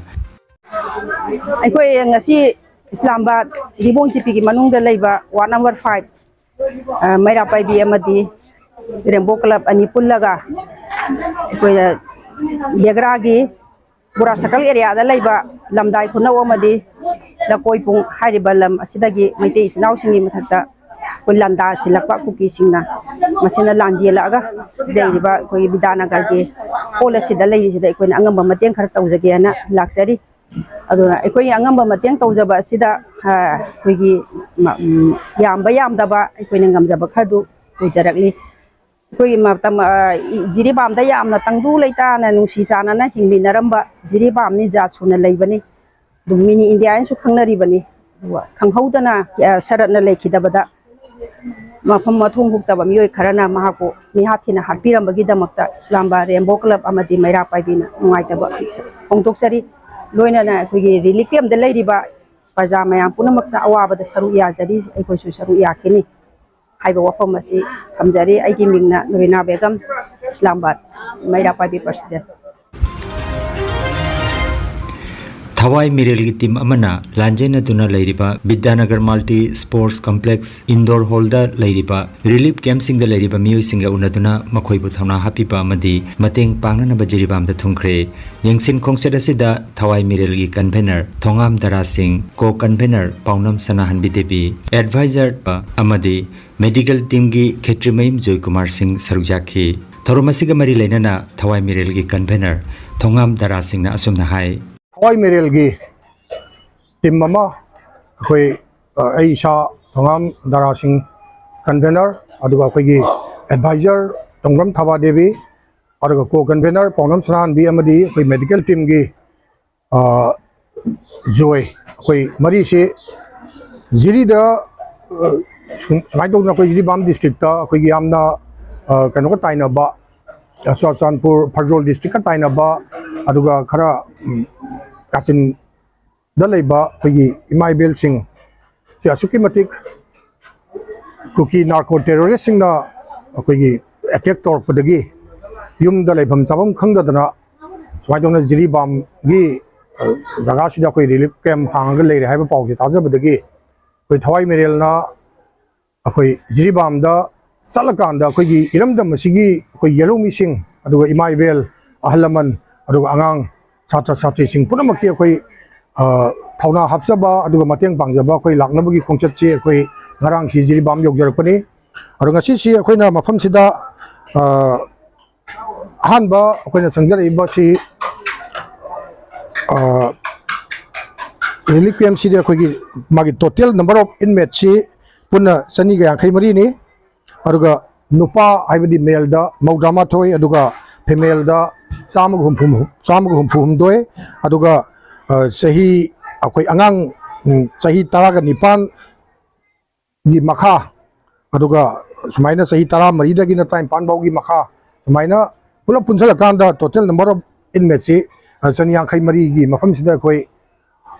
ꯑꯩꯈꯣꯏ ꯉꯁꯤ ꯏꯁꯂꯥꯃꯥꯕꯥꯗ ꯗꯤꯕꯣꯡ ꯖꯤꯄꯤꯒꯤ ꯃꯅꯨꯡꯗ ꯂꯩꯕ ꯋꯥꯔꯗ ꯅꯝꯕꯔ ꯐꯥꯏꯚ, ꯑ, ꯃꯩꯔꯥ ꯄꯥꯏꯕꯤ ꯑꯃꯗꯤ ꯔꯦꯝꯕꯣ ꯀ꯭ꯂꯕ ꯑꯅꯤ ꯄꯨꯜꯂꯒ ꯑꯩꯈꯣꯏꯅ ꯕꯦꯒ꯭ꯔꯥꯒꯤ ꯕꯣꯔꯥ ꯁꯔꯀꯜ ꯑꯦꯔꯤꯌꯥꯗ ꯂꯩꯕ ꯂꯝꯗꯥꯏ ꯈꯨꯅꯧ ꯑꯃꯗꯤ ꯂꯀꯣꯏꯄꯨꯡ ꯍꯥꯏꯔꯤꯕ ꯂꯝ ꯑꯁꯤꯗꯒꯤ ꯃꯩꯇꯩ ꯏꯆꯤꯟ ꯏꯅꯥꯎꯁꯤꯡꯒꯤ ꯃꯊꯛꯇ ꯑꯩꯈꯣꯏ ꯂꯥꯟꯗꯥ ꯁꯤꯜꯂꯛꯄ ꯀꯨꯀꯤꯁꯤꯡꯅ ꯃꯁꯤꯅ ꯂꯥꯟ ꯌꯦꯜꯂꯛꯑꯒ ꯂꯩꯔꯤꯕ ꯑꯩꯈꯣꯏꯒꯤ ꯕꯤꯗ꯭ꯌꯥꯅꯒꯔꯒꯤ ꯍꯣꯜ ꯑꯁꯤꯗ ꯂꯩꯔꯤꯁꯤꯗ ꯑꯩꯈꯣꯏꯅ ꯑꯉꯝꯕ ꯃꯇꯦꯡ ꯈꯔ ꯇꯧꯖꯒꯦꯅ ꯂꯥꯛꯆꯔꯤ꯫ ꯑꯗꯨꯅ ꯑꯩꯈꯣꯏꯒꯤ ꯑꯉꯝꯕ ꯃꯇꯦꯡ ꯇꯧꯖꯕ ꯑꯁꯤꯗ, ꯑ, ꯑꯩꯈꯣꯏꯒꯤ ꯃ-, ꯎꯝ, ꯌꯥꯝꯕ ꯌꯥꯝꯗꯕ ꯑꯩꯈꯣꯏꯅ ꯉꯝꯖꯕ ꯈꯔꯗꯨ ꯇꯧꯖꯔꯛꯂꯤ꯫ ꯑꯩꯈꯣꯏꯒꯤ ꯃꯇꯝ, ꯑ, ꯖꯤꯔꯤꯕꯥꯝꯗ ꯌꯥꯝꯅ ꯇꯪꯗꯨ ꯂꯩꯇꯥꯅ ꯅꯨꯡꯁꯤ ꯆꯥꯟꯅꯅ ꯍꯤꯡꯃꯤꯟꯅꯔꯝꯕ ꯖꯤꯔꯤꯕꯥꯝꯅꯤ ꯖꯥꯠ ꯁꯨꯅ ꯂꯩꯕꯅꯤ꯫ ꯑꯗꯨꯝ ꯃꯤꯅꯤ ꯏꯟꯗꯤꯌꯥꯅꯁꯨ ꯈꯪꯅꯔꯤꯕꯅꯤ꯫ ꯑꯗꯨꯒ ꯈꯪꯍꯧꯗꯅ, ꯑ, ꯁꯔꯠꯅ ꯂꯩꯈꯤꯗꯕꯗ ꯃꯐꯝ ꯃꯊꯣꯡ ꯍꯨꯛꯇꯕ ꯃꯤꯑꯣꯏ ꯈꯔꯅ ꯃꯍꯥꯛꯄꯨ ꯃꯤꯍꯥꯠ ꯊꯤꯅ ꯍꯥꯠꯄꯤꯔꯝꯕꯒꯤꯗꯃꯛꯇ ꯏꯁꯂꯥꯝꯕꯥ ꯔꯦꯝꯕꯣ ꯀ꯭ꯂꯕ ꯑꯃꯗꯤ ꯃꯩꯔꯥ ꯄꯥꯏꯕꯤꯅ ꯅꯨꯡꯉꯥꯏꯇꯕ ꯐꯣꯡꯗꯣꯛꯆꯔꯤ꯫ ꯂꯣꯏꯅꯅ ꯑꯩꯈꯣꯏꯒꯤ ꯔꯤꯂꯤꯐ ꯀꯦꯝꯞꯇ ꯂꯩꯔꯤꯕ ꯄ꯭ꯔꯖꯥ ꯃꯌꯥꯝ ꯄꯨꯝꯅꯃꯛꯇ ꯑꯋꯥꯕꯗ ꯁꯔꯨꯛ ꯌꯥꯖꯔꯤ, ꯑꯩꯈꯣꯏꯁꯨ ꯁꯔꯨꯛ ꯌꯥꯈꯤꯅꯤ ꯍꯥꯏꯕ ꯋꯥꯐꯝ ꯑꯁꯤ ꯊꯝꯖꯔꯤ꯫ ꯑꯩꯒꯤ ꯃꯤꯡꯅ ꯅꯨꯔꯤꯅꯥ ꯕꯦꯒꯝ, ꯏꯁꯂꯥꯝꯕꯥꯗ ꯃꯩꯔꯥ ꯄꯥꯏꯕꯤ ꯄ꯭ꯔꯁꯤꯗꯦꯟꯠ꯫ ꯊꯋꯥꯏ ꯃꯤꯔꯦꯜꯒꯤ ꯇꯤꯝ ꯑꯃꯅ ꯂꯥꯟꯖꯦꯟꯅꯗꯨꯅ ꯂꯩꯔꯤꯕ ꯕꯤꯗ꯭ꯌꯥꯅꯒꯔ ꯃꯜꯇꯤ ꯁ꯭ꯄꯣꯔꯠꯁ ꯀꯝꯄ꯭ꯂꯦꯛꯁ ꯏꯟꯗꯣꯔ ꯍꯣꯜꯗ ꯂꯩꯔꯤꯕ ꯔꯤꯂꯤꯐ ꯀꯦꯝꯞꯁꯤꯡꯗ ꯂꯩꯔꯤꯕ ꯃꯤꯑꯣꯏꯁꯤꯡꯒ ꯎꯅꯗꯨꯅ ꯃꯈꯣꯏꯕꯨ ꯊꯧꯅꯥ ꯍꯥꯞꯄꯤꯕ ꯑꯃꯗꯤ ꯃꯇꯦꯡ ꯄꯥꯡꯅꯅꯕ ꯖꯤꯔꯤꯕꯥꯝꯗ ꯊꯨꯡꯈ꯭ꯔꯦ꯫ ꯌꯦꯡꯁꯤꯟ ꯈꯣꯡꯆꯠ ꯑꯁꯤꯗ ꯊꯋꯥꯏ ꯃꯤꯔꯦꯜꯒꯤ ꯀꯟꯚꯦꯅꯔ ꯊꯣꯉꯥꯝ ꯗꯔꯥ ꯁꯤꯡ, ꯀꯣ ꯀꯟꯚꯦꯅꯔ ꯄꯥꯎꯅꯝ ꯁꯅꯥꯍꯟꯕꯤ ꯗꯦꯕꯤ, ꯑꯦꯗꯚꯥꯏꯖꯔ ꯑꯃꯗꯤ ꯃꯦꯗꯤꯀꯦꯜ ꯇꯤꯝꯒꯤ ꯈꯦꯇ꯭ꯔꯤꯃꯌꯨꯝ ꯖꯣꯏꯀꯨꯃꯥꯔ ꯁꯤꯡ ꯁꯔꯨꯛ ꯌꯥꯈꯤ꯫ ꯊꯧꯔꯝ ꯑꯁꯤꯒ ꯃꯔꯤ ꯂꯩꯅꯅ ꯊꯋꯥꯏ ꯃꯤꯔꯦꯜꯒꯤ ꯀꯟꯚꯦꯅꯔ ꯊꯣꯉꯥꯝ ꯗꯔꯥ ꯁꯤꯡꯅ ꯑꯁꯨꯝꯅ ꯍꯥꯏ꯫ ꯊꯋꯥꯏ ꯃꯤꯔꯦꯜꯒꯤ ꯇꯤꯝ ꯑꯃ ꯑꯩꯈꯣꯏ, ꯑ, ꯑꯩ ꯏꯁꯥ ꯊꯣꯉꯥꯝ ꯗꯔꯥ ꯁꯤꯡ ꯀꯟꯚꯦꯅꯔ, ꯑꯗꯨꯒ ꯑꯩꯈꯣꯏꯒꯤ ꯑꯦꯗꯚꯥꯏꯖꯔ ꯇꯣꯡꯕ꯭ꯔꯝ ꯊꯕꯥ ꯗꯦꯕꯤ, ꯑꯗꯨꯒ ꯀꯣ ꯀꯟꯚꯦꯅꯔ ꯄꯥꯎꯅꯝ ꯁꯅꯥꯍꯟꯕꯤ ꯑꯃꯗꯤ ꯑꯩꯈꯣꯏ ꯃꯦꯗꯤꯀꯦꯜ ꯇꯤꯝꯒꯤ, ꯑ, ꯖꯣꯏ, ꯑꯩꯈꯣꯏ ꯃꯔꯤꯁꯤ ꯖꯤꯔꯤꯗ, ꯑ, ꯁꯨꯝ-, ꯁꯨꯃꯥꯏꯅ ꯇꯧꯗꯅ ꯑꯩꯈꯣꯏ ꯖꯤꯔꯤꯕꯥꯝ ꯗꯤꯁꯇ꯭ꯔꯤꯛꯇ ꯑꯩꯈꯣꯏꯒꯤ ꯌꯥꯝꯅ, ꯑ, ꯀꯩꯅꯣꯒ ꯇꯥꯏꯅꯕ, ꯆꯨꯔꯆꯥꯟꯄꯨꯔ ꯐꯔꯖꯣꯜ ꯗꯤꯁꯇ꯭ꯔꯤꯛꯀ ꯇꯥꯏꯅꯕ, ꯑꯗꯨꯒ ꯈꯔ, ꯎꯝ, ꯀꯥꯆꯤꯟꯗ ꯂꯩꯕ ꯑꯩꯈꯣꯏꯒꯤ ꯏꯃꯥ ꯏꯕꯦꯜꯁꯤꯡ ꯁꯤ ꯑꯁꯨꯛꯀꯤ ꯃꯇꯤꯛ ꯀꯨꯀꯤ ꯅꯥꯔꯀꯣ ꯇꯦꯔꯣꯔꯤꯁꯁꯤꯡꯅ ꯑꯩꯈꯣꯏꯒꯤ ꯑꯦꯇꯦꯛ ꯇꯧꯔꯛꯄꯗꯒꯤ ꯌꯨꯝꯗ ꯂꯩꯐꯝ ꯆꯥꯐꯝ ꯈꯪꯗꯗꯅ ꯁꯨꯃꯥꯏꯅ ꯇꯧꯅ ꯖꯤꯔꯤꯕꯥꯝꯒꯤ, ꯑ, ꯖꯒꯥꯁꯤꯗ ꯑꯩꯈꯣꯏ ꯔꯤꯂꯤꯐ ꯀꯦꯝꯞ ꯍꯥꯡꯉꯒ ꯂꯩꯔꯦ ꯍꯥꯏꯕ ꯄꯥꯎꯁꯦ ꯇꯥꯖꯕꯗꯒꯤ ꯑꯩꯈꯣꯏ ꯊꯋꯥꯏ ꯃꯤꯔꯦꯜꯅ ꯑꯩꯈꯣꯏ ꯖꯤꯔꯤꯕꯥꯝꯗ ꯆꯠꯂꯀꯥꯟꯗ ꯑꯩꯈꯣꯏꯒꯤ ꯏꯔꯝꯗꯝ ꯑꯁꯤꯒꯤ ꯑꯩꯈꯣꯏ ꯌꯦꯜꯍꯧꯃꯤꯁꯤꯡ, ꯑꯗꯨꯒ ꯏꯃꯥ ꯏꯕꯦꯜ, ꯑꯍꯜ ꯂꯃꯟ, ꯑꯗꯨꯒ ꯑꯉꯥꯡ, ꯁꯥꯇ꯭ꯔ ꯁꯥꯇ꯭ꯔꯤꯁꯤꯡ ꯄꯨꯝꯅꯃꯛꯀꯤ ꯑꯩꯈꯣꯏ, ꯑ, ꯊꯧꯅꯥ ꯍꯥꯞꯆꯕ ꯑꯗꯨꯒ ꯃꯇꯦꯡ ꯄꯥꯡꯖꯕ ꯑꯩꯈꯣꯏ ꯂꯥꯛꯅꯕꯒꯤ ꯈꯣꯡꯆꯠꯁꯤ ꯑꯩꯈꯣꯏ ꯉꯔꯥꯡꯁꯤ ꯖꯤꯔꯤꯕꯥꯝ ꯌꯧꯖꯔꯛꯄꯅꯤ꯫ ꯑꯗꯣ ꯉꯁꯤꯁꯤ ꯑꯩꯈꯣꯏꯅ ꯃꯐꯝꯁꯤꯗ, ꯑ, ꯑꯍꯥꯟꯕ ꯑꯩꯈꯣꯏꯅ ꯆꯪꯖꯔꯛꯏꯕꯁꯤ, ꯑ, ꯔꯤꯂꯤꯐ ꯀꯦꯝꯞꯁꯤꯗꯤ ꯑꯩꯈꯣꯏꯒꯤ ꯃꯥꯒꯤ total number of inmateꯁꯤ ꯄꯨꯟꯅ ꯆꯅꯤꯒ ꯌꯥꯡꯈꯩ ꯃꯔꯤꯅꯤ꯫ ꯑꯗꯨꯒ ꯅꯨꯄꯥ ꯍꯥꯏꯕꯗꯤ ꯃꯦꯜꯗ ꯃꯧꯗ꯭ꯔꯥ ꯃꯥꯊꯣꯏ, ꯑꯗꯨꯒ ꯐꯤꯃꯦꯜꯗ ꯆꯥꯝꯃꯒ ꯍꯨꯝꯐꯨ, ꯆꯥꯝꯃꯒ ꯍꯨꯝꯐꯨ ꯍꯨꯝꯗꯣꯏ, ꯑꯗꯨꯒ, ꯑ, ꯆꯍꯤ, ꯑꯩꯈꯣꯏ ꯑꯉꯥꯡ, ꯎꯝ, ꯆꯍꯤ ꯇꯔꯥꯒ ꯅꯤꯄꯥꯟꯒꯤ ꯃꯈꯥ, ꯑꯗꯨꯒ ꯁꯨꯃꯥꯏꯅ ꯆꯍꯤ ꯇꯔꯥꯃꯔꯤꯗꯒꯤꯅ ꯇꯔꯥꯅꯤꯄꯥꯟ ꯐꯥꯎꯒꯤ ꯃꯈꯥ, ꯁꯨꯃꯥꯏꯅ ꯄꯨꯂꯞ ꯄꯨꯟꯁꯤꯜꯂꯀꯥꯟꯗ total number of inmateꯁꯤ, ꯑ, ꯆꯅꯤ ꯌꯥꯡꯈꯩ ꯃꯔꯤꯒꯤ ꯃꯐꯝꯁꯤꯗ ꯑꯩꯈꯣꯏ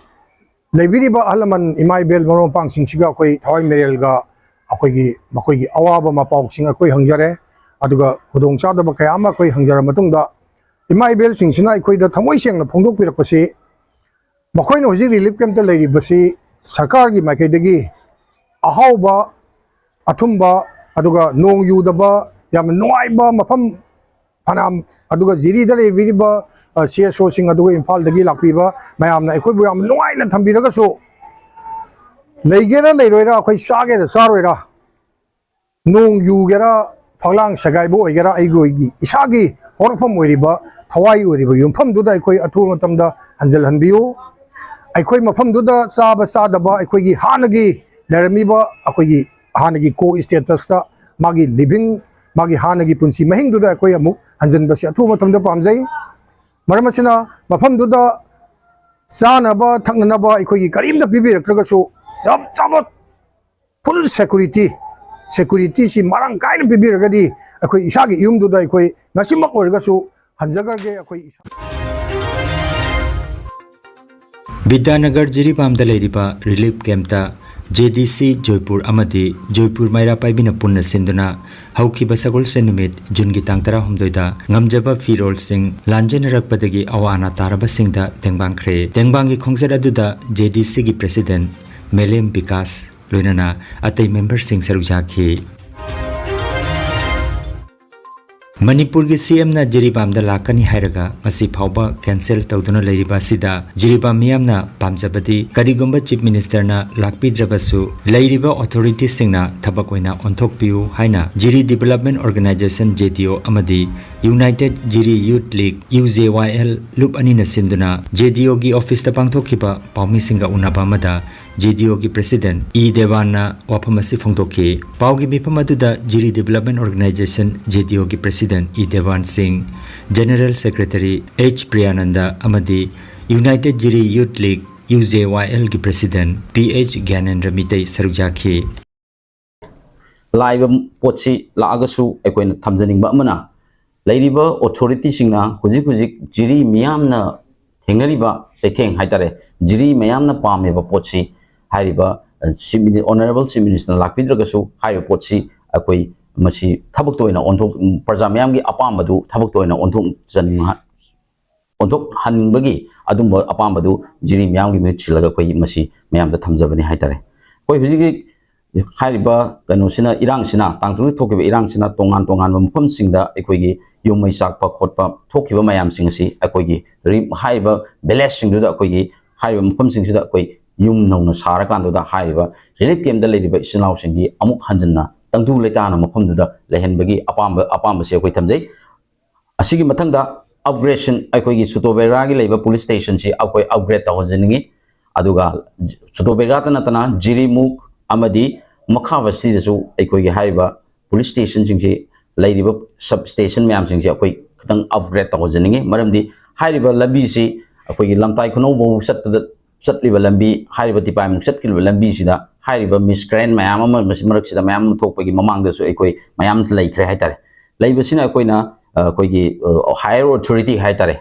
ꯂꯩꯕꯤꯔꯤꯕ ꯑꯍꯜ ꯂꯃꯟ, ꯏꯃꯥ ꯏꯕꯦꯜ, ꯃꯔꯨꯞ ꯃꯄꯥꯡꯁꯤꯡꯁꯤꯒ ꯑꯩꯈꯣꯏ ꯊꯋꯥꯏ ꯃꯤꯔꯦꯜꯒ ꯑꯩꯈꯣꯏꯒꯤ, ꯃꯈꯣꯏꯒꯤ ꯑꯋꯥꯕ ꯃꯄꯥꯎꯁꯤꯡ ꯑꯩꯈꯣꯏ ꯍꯪꯖꯔꯦ꯫ ꯑꯗꯨꯒ ꯈꯨꯗꯣꯡꯆꯥꯗꯕ ꯀꯌꯥ ꯑꯃ ꯑꯩꯈꯣꯏ ꯍꯪꯖꯔ ꯃꯇꯨꯡꯗ, ꯏꯃꯥ ꯏꯕꯦꯜꯁꯤꯡꯁꯤꯅ ꯑꯩꯈꯣꯏꯗ ꯊꯃꯣꯏ ꯁꯦꯡꯅ ꯐꯣꯡꯗꯣꯛꯄꯤꯔꯛꯄꯁꯤ, ꯃꯈꯣꯏꯅ ꯍꯧꯖꯤꯛ ꯔꯤꯂꯤꯐ ꯀꯦꯝꯞꯇ ꯂꯩꯔꯤꯕꯁꯤ ꯁꯔꯀꯥꯔꯒꯤ ꯃꯥꯏꯀꯩꯗꯒꯤ ꯑꯍꯥꯎꯕ, ꯑꯊꯨꯝꯕ, ꯑꯗꯨꯒ ꯅꯣꯡ ꯌꯨꯗꯕ, ꯌꯥꯝꯅ ꯅꯨꯡꯉꯥꯏꯕ ꯃꯐꯝ, ꯐꯅꯌꯥꯝ, ꯑꯗꯨꯒ ꯖꯤꯔꯤꯗ ꯂꯩꯕꯤꯔꯤꯕ ꯁꯤ ꯑꯦꯁ ꯑꯣꯁꯤꯡ, ꯑꯗꯨꯒ ꯏꯝꯐꯥꯜꯗꯒꯤ ꯂꯥꯛꯄꯤꯕ ꯃꯌꯥꯝꯅ ꯑꯩꯈꯣꯏꯕꯨ ꯌꯥꯝ ꯅꯨꯡꯉꯥꯏꯅ ꯊꯝꯕꯤꯔꯒꯁꯨ, ꯂꯩꯒꯦꯔꯥ ꯂꯩꯔꯣꯏꯔꯥ, ꯑꯩꯈꯣꯏ ꯆꯥꯒꯦꯔꯥ ꯆꯥꯔꯣꯏꯔꯥ, ꯅꯣꯡ ꯌꯨꯒꯦꯔꯥ, ꯐꯛꯂꯥꯡ ꯁꯦꯒꯥꯏꯕ ꯑꯣꯏꯒꯦꯔꯥ, ꯑꯩꯒꯤ ꯑꯣꯏꯒꯤ ꯏꯁꯥꯒꯤ ꯍꯧꯔꯛꯐꯝ ꯑꯣꯏꯔꯤꯕ, ꯊꯋꯥꯏ ꯑꯣꯏꯔꯤꯕ ꯌꯨꯝꯐꯝꯗꯨꯗ ꯑꯩꯈꯣꯏ ꯑꯊꯨꯕ ꯃꯇꯝꯗ ꯍꯟꯖꯤꯜꯍꯟꯕꯤꯌꯨ꯫ ꯑꯩꯈꯣꯏ ꯃꯐꯝꯗꯨꯗ ꯆꯥꯕ ꯆꯥꯗꯕ, ꯑꯩꯈꯣꯏꯒꯤ ꯍꯥꯟꯅꯒꯤ ꯂꯩꯔꯝꯃꯤꯕ, ꯑꯩꯈꯣꯏꯒꯤ ꯍꯥꯟꯅꯒꯤ ꯀꯣ ꯁ꯭ꯇꯦꯇꯁꯇ, ꯃꯥꯒꯤ ꯂꯤꯚꯤꯡ, ꯃꯥꯒꯤ ꯍꯥꯟꯅꯒꯤ ꯄꯨꯟꯁꯤ ꯃꯍꯤꯡꯗꯨꯗ ꯑꯩꯈꯣꯏ ꯑꯃꯨꯛ ꯍꯟꯖꯤꯟꯕꯁꯤ ꯑꯊꯨꯕ ꯃꯇꯝꯗ ꯄꯥꯝꯖꯩ꯫ ꯃꯔꯝ ꯑꯁꯤꯅ, ꯃꯐꯝꯗꯨꯗ ꯆꯥꯅꯕ ꯊꯛꯅꯅꯕ ꯑꯩꯈꯣꯏꯒꯤ ꯀꯔꯤꯝꯇ ꯄꯤꯕꯤꯔꯛꯇ꯭ꯔꯒꯁꯨ, ꯆꯞ ꯆꯥꯕ ꯐꯨꯜ ꯁꯦꯀꯨꯔꯤꯇꯤ, ꯁꯦꯀꯨꯔꯤꯇꯤꯁꯤ ꯃꯔꯥꯡ ꯀꯥꯏꯅ ꯄꯤꯕꯤꯔꯒꯗꯤ, ꯑꯩꯈꯣꯏ ꯏꯁꯥꯒꯤ ꯌꯨꯝꯗꯨꯗ ꯑꯩꯈꯣꯏ ꯉꯁꯤꯃꯛ ꯑꯣꯏꯔꯒꯁꯨ ꯍꯟꯖꯈ꯭ꯔꯒꯦ꯫ ꯑꯩꯈꯣꯏ ꯏꯁꯥ ꯕꯤꯗ꯭ꯌꯥꯅꯒꯔ ꯖꯤꯔꯤꯕꯥꯝꯗ ꯂꯩꯔꯤꯕ ꯔꯤꯂꯤꯐ ꯀꯦꯝꯞꯇ ꯖꯦ ꯗꯤ ꯁꯤ ꯖꯣꯏꯄꯨꯔ ꯑꯃꯗꯤ ꯖꯣꯏꯄꯨꯔ ꯃꯩꯔꯥ ꯄꯥꯏꯕꯤꯅ ꯄꯨꯟꯅ ꯁꯤꯟꯗꯨꯅ ꯍꯧꯈꯤꯕ ꯁꯒꯣꯜꯁꯦꯟ ꯅꯨꯃꯤꯠ, ꯖꯨꯟꯒꯤ ꯇꯥꯡ ꯇꯔꯥꯍꯨꯝꯗꯣꯏꯗ ꯉꯝꯖꯕ ꯐꯤꯔꯣꯜꯁꯤꯡ ꯂꯥꯟꯖꯦꯟꯅꯔꯛꯄꯗꯒꯤ ꯑꯋꯥ ꯑꯅꯥ ꯇꯥꯔꯕꯁꯤꯡꯗ ꯇꯦꯡꯕꯥꯡꯈ꯭ꯔꯦ꯫ ꯇꯦꯡꯕꯥꯡꯒꯤ ꯈꯣꯡꯆꯠ ꯑꯗꯨꯗ ꯖꯦ ꯗꯤ ꯁꯤꯒꯤ ꯄ꯭ꯔꯦꯁꯤꯗꯦꯟꯠ ꯃꯦꯂꯦꯝ ꯕꯤꯀꯥꯁ ꯂꯣꯏꯅꯅ ꯑꯇꯩ ꯃꯦꯝꯕꯔꯁꯤꯡ ꯁꯔꯨꯛ ꯌꯥꯈꯤ꯫ ꯃꯅꯤꯄꯨꯔꯒꯤ ꯁꯤ ꯑꯦꯝꯅ ꯖꯤꯔꯤꯕꯥꯝꯗ ꯂꯥꯛꯀꯅꯤ ꯍꯥꯏꯔꯒ ꯉꯁꯤ ꯐꯥꯎꯕ ꯀꯦꯟꯁꯦꯜ ꯇꯧꯗꯨꯅ ꯂꯩꯔꯤꯕ ꯑꯁꯤꯗ ꯖꯤꯔꯤꯕꯥꯝ ꯃꯤꯌꯥꯝꯅ ꯄꯥꯝꯖꯕꯗꯤ ꯀꯔꯤꯒꯨꯝꯕ ꯆꯤꯐ ꯃꯤꯅꯤꯁꯇꯔꯅ ꯂꯥꯛꯄꯤꯗ꯭ꯔꯕꯁꯨ ꯂꯩꯔꯤꯕ ꯑꯣꯊꯣꯔꯤꯇꯤꯁꯤꯡꯅ ꯊꯕꯛ ꯑꯣꯏꯅ ꯑꯣꯟꯊꯣꯛꯄꯤꯌꯨ ꯍꯥꯏꯅ ꯖꯤꯔꯤ ꯗꯤꯕꯦꯂꯞꯃꯦꯟꯠ ꯑꯣꯔꯒꯅꯥꯏꯖꯦꯁꯟ, ꯖꯦ ꯗꯤ ꯑꯣ, ꯑꯃꯗꯤ ꯌꯨꯅꯥꯏꯇꯦꯗ ꯖꯤꯔꯤ ꯌꯨꯊ ꯂꯤꯒ, ꯌꯨ ꯖꯦ ꯋꯥꯏ ꯑꯦꯜ, ꯂꯨꯞ ꯑꯅꯤꯅ ꯁꯤꯟꯗꯨꯅ ꯖꯦ ꯗꯤ ꯑꯣꯒꯤ ꯑꯣꯐꯤꯁꯇ ꯄꯥꯡꯊꯣꯛꯈꯤꯕ ꯄꯥꯎꯃꯤꯁꯤꯡꯒ ꯎꯅꯕ ꯑꯃꯗ ꯖꯦ ꯗꯤ ꯑꯣꯒꯤ ꯄ꯭ꯔꯦꯁꯤꯗꯦꯟꯠ ꯏ ꯗꯦꯋꯥꯟꯅ ꯋꯥꯐꯝ ꯑꯁꯤ ꯐꯣꯡꯗꯣꯛꯈꯤ꯫ ꯄꯥꯎꯒꯤ ꯃꯤꯐꯝ ꯑꯗꯨꯗ ꯖꯤꯔꯤ ꯗꯤꯕꯦꯂꯞꯃꯦꯟꯠ ꯑꯣꯔꯒꯅꯥꯏꯖꯦꯁꯟ, ꯖꯦ ꯗꯤ ꯑꯣꯒꯤ ꯄ꯭ꯔꯦꯁꯤꯗꯦꯟꯠ ꯏ ꯗꯦꯋꯥꯟ ꯁꯤꯡ, ꯖꯦꯅꯔꯦꯜ ꯁꯦꯀ꯭ꯔꯦꯇꯔꯤ ꯑꯩꯆ ꯄ꯭ꯔꯤꯌꯥꯅꯟꯗ ꯑꯃꯗꯤ ꯌꯨꯅꯥꯏꯇꯦꯗ ꯖꯤꯔꯤ ꯌꯨꯊ ꯂꯤꯒ, ꯌꯨ ꯖꯦ ꯋꯥꯏ ꯑꯦꯜꯒꯤ ꯄ꯭ꯔꯦꯁꯤꯗꯦꯟꯠ ꯄꯤ ꯑꯩꯆ ꯒ꯭ꯌꯥꯅꯦꯟꯗ꯭ꯔ ꯃꯤꯇꯩ ꯁꯔꯨꯛ ꯌꯥꯈꯤ꯫ ꯂꯥꯛꯏꯕ ꯄꯣꯠꯁꯤ ꯂꯥꯛꯑꯒꯁꯨ ꯑꯩꯈꯣꯏꯅ ꯊꯝꯖꯅꯤꯡꯕ ꯑꯃꯅ, ꯂꯩꯔꯤꯕ ꯑꯣꯊꯣꯔꯤꯇꯤꯁꯤꯡꯅ ꯍꯧꯖꯤꯛ ꯍꯧꯖꯤꯛ ꯖꯤꯔꯤ ꯃꯤꯌꯥꯝꯅ ꯊꯦꯡꯅꯔꯤꯕ ꯆꯩꯊꯦꯡ ꯍꯥꯏꯇꯥꯔꯦ, ꯖꯤꯔꯤ ꯃꯌꯥꯝꯅ ꯄꯥꯝꯃꯤꯕ ꯄꯣꯠꯁꯤ ꯍꯥꯏꯔꯤꯕ ꯆꯤꯐ ꯃꯤꯅꯤ-, ꯑꯣꯅꯔꯦꯕꯜ ꯆꯤꯐ ꯃꯤꯅꯤꯁꯇꯔꯅ ꯂꯥꯛꯄꯤꯗ꯭ꯔꯒꯁꯨ ꯍꯥꯏꯔꯤꯕ ꯄꯣꯠꯁꯤ ꯑꯩꯈꯣꯏ ꯃꯁꯤ ꯊꯕꯛꯇ ꯑꯣꯏꯅ ꯑꯣꯟꯊꯣꯛ, ꯄ꯭ꯔꯖꯥ ꯃꯌꯥꯝꯒꯤ ꯑꯄꯥꯝꯕꯗꯨ ꯊꯕꯛꯇ ꯑꯣꯏꯅ ꯑꯣꯟꯊꯣꯛꯆꯅꯤꯡꯕ ꯑꯣꯟꯊꯣꯛꯍꯟꯅꯤꯡꯕꯒꯤ ꯑꯗꯨꯝꯕ ꯑꯄꯥꯝꯕꯗꯨ ꯖꯤꯔꯤ ꯃꯤꯌꯥꯝꯒꯤ ꯃꯍꯨꯠ ꯁꯤꯜꯂꯒ ꯑꯩꯈꯣꯏ ꯃꯁꯤ ꯃꯌꯥꯝꯗ ꯊꯝꯖꯕꯅꯤ ꯍꯥꯏꯇꯥꯔꯦ꯫ ꯑꯩꯈꯣꯏ ꯍꯧꯖꯤꯛ ꯍꯧꯖꯤꯛ ꯍꯥꯏꯔꯤꯕ ꯀꯩꯅꯣꯁꯤꯅ, ꯏꯔꯥꯡꯁꯤꯅ, ꯇꯥꯡ ꯇꯔꯨꯛ ꯊꯣꯛꯈꯤꯕ ꯏꯔꯥꯡꯁꯤꯅ ꯇꯣꯉꯥꯟ ꯇꯣꯉꯥꯟꯕ ꯃꯐꯝꯁꯤꯡꯗ ꯑꯩꯈꯣꯏꯒꯤ ꯌꯨꯝ ꯃꯩ ꯆꯥꯛꯄ ꯈꯣꯠꯄ ꯊꯣꯛꯈꯤꯕ ꯃꯌꯥꯝꯁꯤꯡ ꯑꯁꯤ ꯑꯩꯈꯣꯏꯒꯤ ꯔꯤ-, ꯍꯥꯏꯔꯤꯕ ꯚꯤꯂꯦꯖꯁꯤꯡꯗꯨꯗ, ꯑꯩꯈꯣꯏꯒꯤ ꯍꯥꯏꯔꯤꯕ ꯃꯐꯝꯁꯤꯡꯁꯤꯗ ꯑꯩꯈꯣꯏ ꯌꯨꯝ ꯅꯧꯅ ꯁꯥꯔꯀꯥꯟꯗꯨꯗ ꯍꯥꯏꯔꯤꯕ ꯔꯤꯂꯤꯐ ꯀꯦꯝꯞꯇ ꯂꯩꯔꯤꯕ ꯏꯆꯤꯜ ꯏꯅꯥꯎꯁꯤꯡꯒꯤ ꯑꯃꯨꯛ ꯍꯟꯖꯤꯟꯅ ꯇꯪꯗꯨ ꯂꯩꯇꯥꯅ ꯃꯐꯝꯗꯨꯗ ꯂꯩꯍꯟꯕꯒꯤ ꯑꯄꯥꯝꯕ, ꯑꯄꯥꯝꯕꯁꯤ ꯑꯩꯈꯣꯏ ꯊꯝꯖꯩ꯫ ꯑꯁꯤꯒꯤ ꯃꯊꯪꯗ ꯑꯞꯒ꯭ꯔꯦꯗꯦꯁꯟ, ꯑꯩꯈꯣꯏꯒꯤ ꯁꯨꯇꯣꯕꯦꯒ꯭ꯔꯥꯒꯤ ꯂꯩꯕ ꯄꯨꯂꯤꯁ ꯁ꯭ꯇꯦꯁꯟꯁꯤ ꯑꯩꯈꯣꯏ ꯑꯞꯒ꯭ꯔꯦꯗ ꯇꯧꯍꯟꯖꯅꯤꯡꯉꯤ꯫ ꯑꯗꯨꯒ ꯁꯨꯇꯣꯕꯦꯒ꯭ꯔꯥꯗ ꯅꯠꯇꯅ ꯖꯤꯔꯤꯃꯨꯛ ꯑꯃꯗꯤ ꯃꯈꯥ ꯕꯁꯇꯤꯗꯁꯨ ꯑꯩꯈꯣꯏꯒꯤ ꯍꯥꯏꯔꯤꯕ ꯄꯨꯂꯤꯁ ꯁ꯭ꯇꯦꯁꯟꯁꯤꯡꯁꯤ, ꯂꯩꯔꯤꯕ ꯁꯕ ꯁ꯭ꯇꯦꯁꯟ ꯃꯌꯥꯝꯁꯤꯡꯁꯤ ꯑꯩꯈꯣꯏ ꯈꯤꯇꯪ ꯑꯞꯒ꯭ꯔꯦꯗ ꯇꯧꯍꯟꯖꯅꯤꯡꯉꯤ꯫ ꯃꯔꯝꯗꯤ ꯍꯥꯏꯔꯤꯕ ꯂꯝꯕꯤꯁꯤ ꯑꯩꯈꯣꯏꯒꯤ ꯂꯝꯇꯥꯏ ꯈꯨꯅꯧ ꯐꯥꯎ ꯆꯠꯄꯗ, ꯆꯠꯂꯤꯕ ꯂꯝꯕꯤ, ꯍꯥꯏꯔꯤꯕ ꯇꯤꯄꯥꯏꯃꯨꯛ ꯆꯠꯈꯤꯕ ꯂꯝꯕꯤꯁꯤꯗ ꯍꯥꯏꯔꯤꯕ ꯃꯤꯁꯀ꯭ꯔꯦꯟ ꯃꯌꯥꯝ ꯑꯃ ꯃꯁꯤ ꯃꯔꯛꯁꯤꯗ ꯃꯌꯥꯝ ꯑꯃ ꯊꯣꯛꯄꯒꯤ ꯃꯃꯥꯡꯗꯁꯨ ꯑꯩꯈꯣꯏ ꯃꯌꯥꯝ ꯂꯩꯈ꯭ꯔꯦ ꯍꯥꯏꯇꯥꯔꯦ꯫ ꯂꯩꯕꯁꯤꯅ ꯑꯩꯈꯣꯏꯅ, ꯑ, ꯑꯩꯈꯣꯏꯒꯤ, ꯑ, ꯍꯥꯌꯔ ꯑꯣꯊꯣꯔꯤꯇꯤ ꯍꯥꯏꯇꯥꯔꯦ,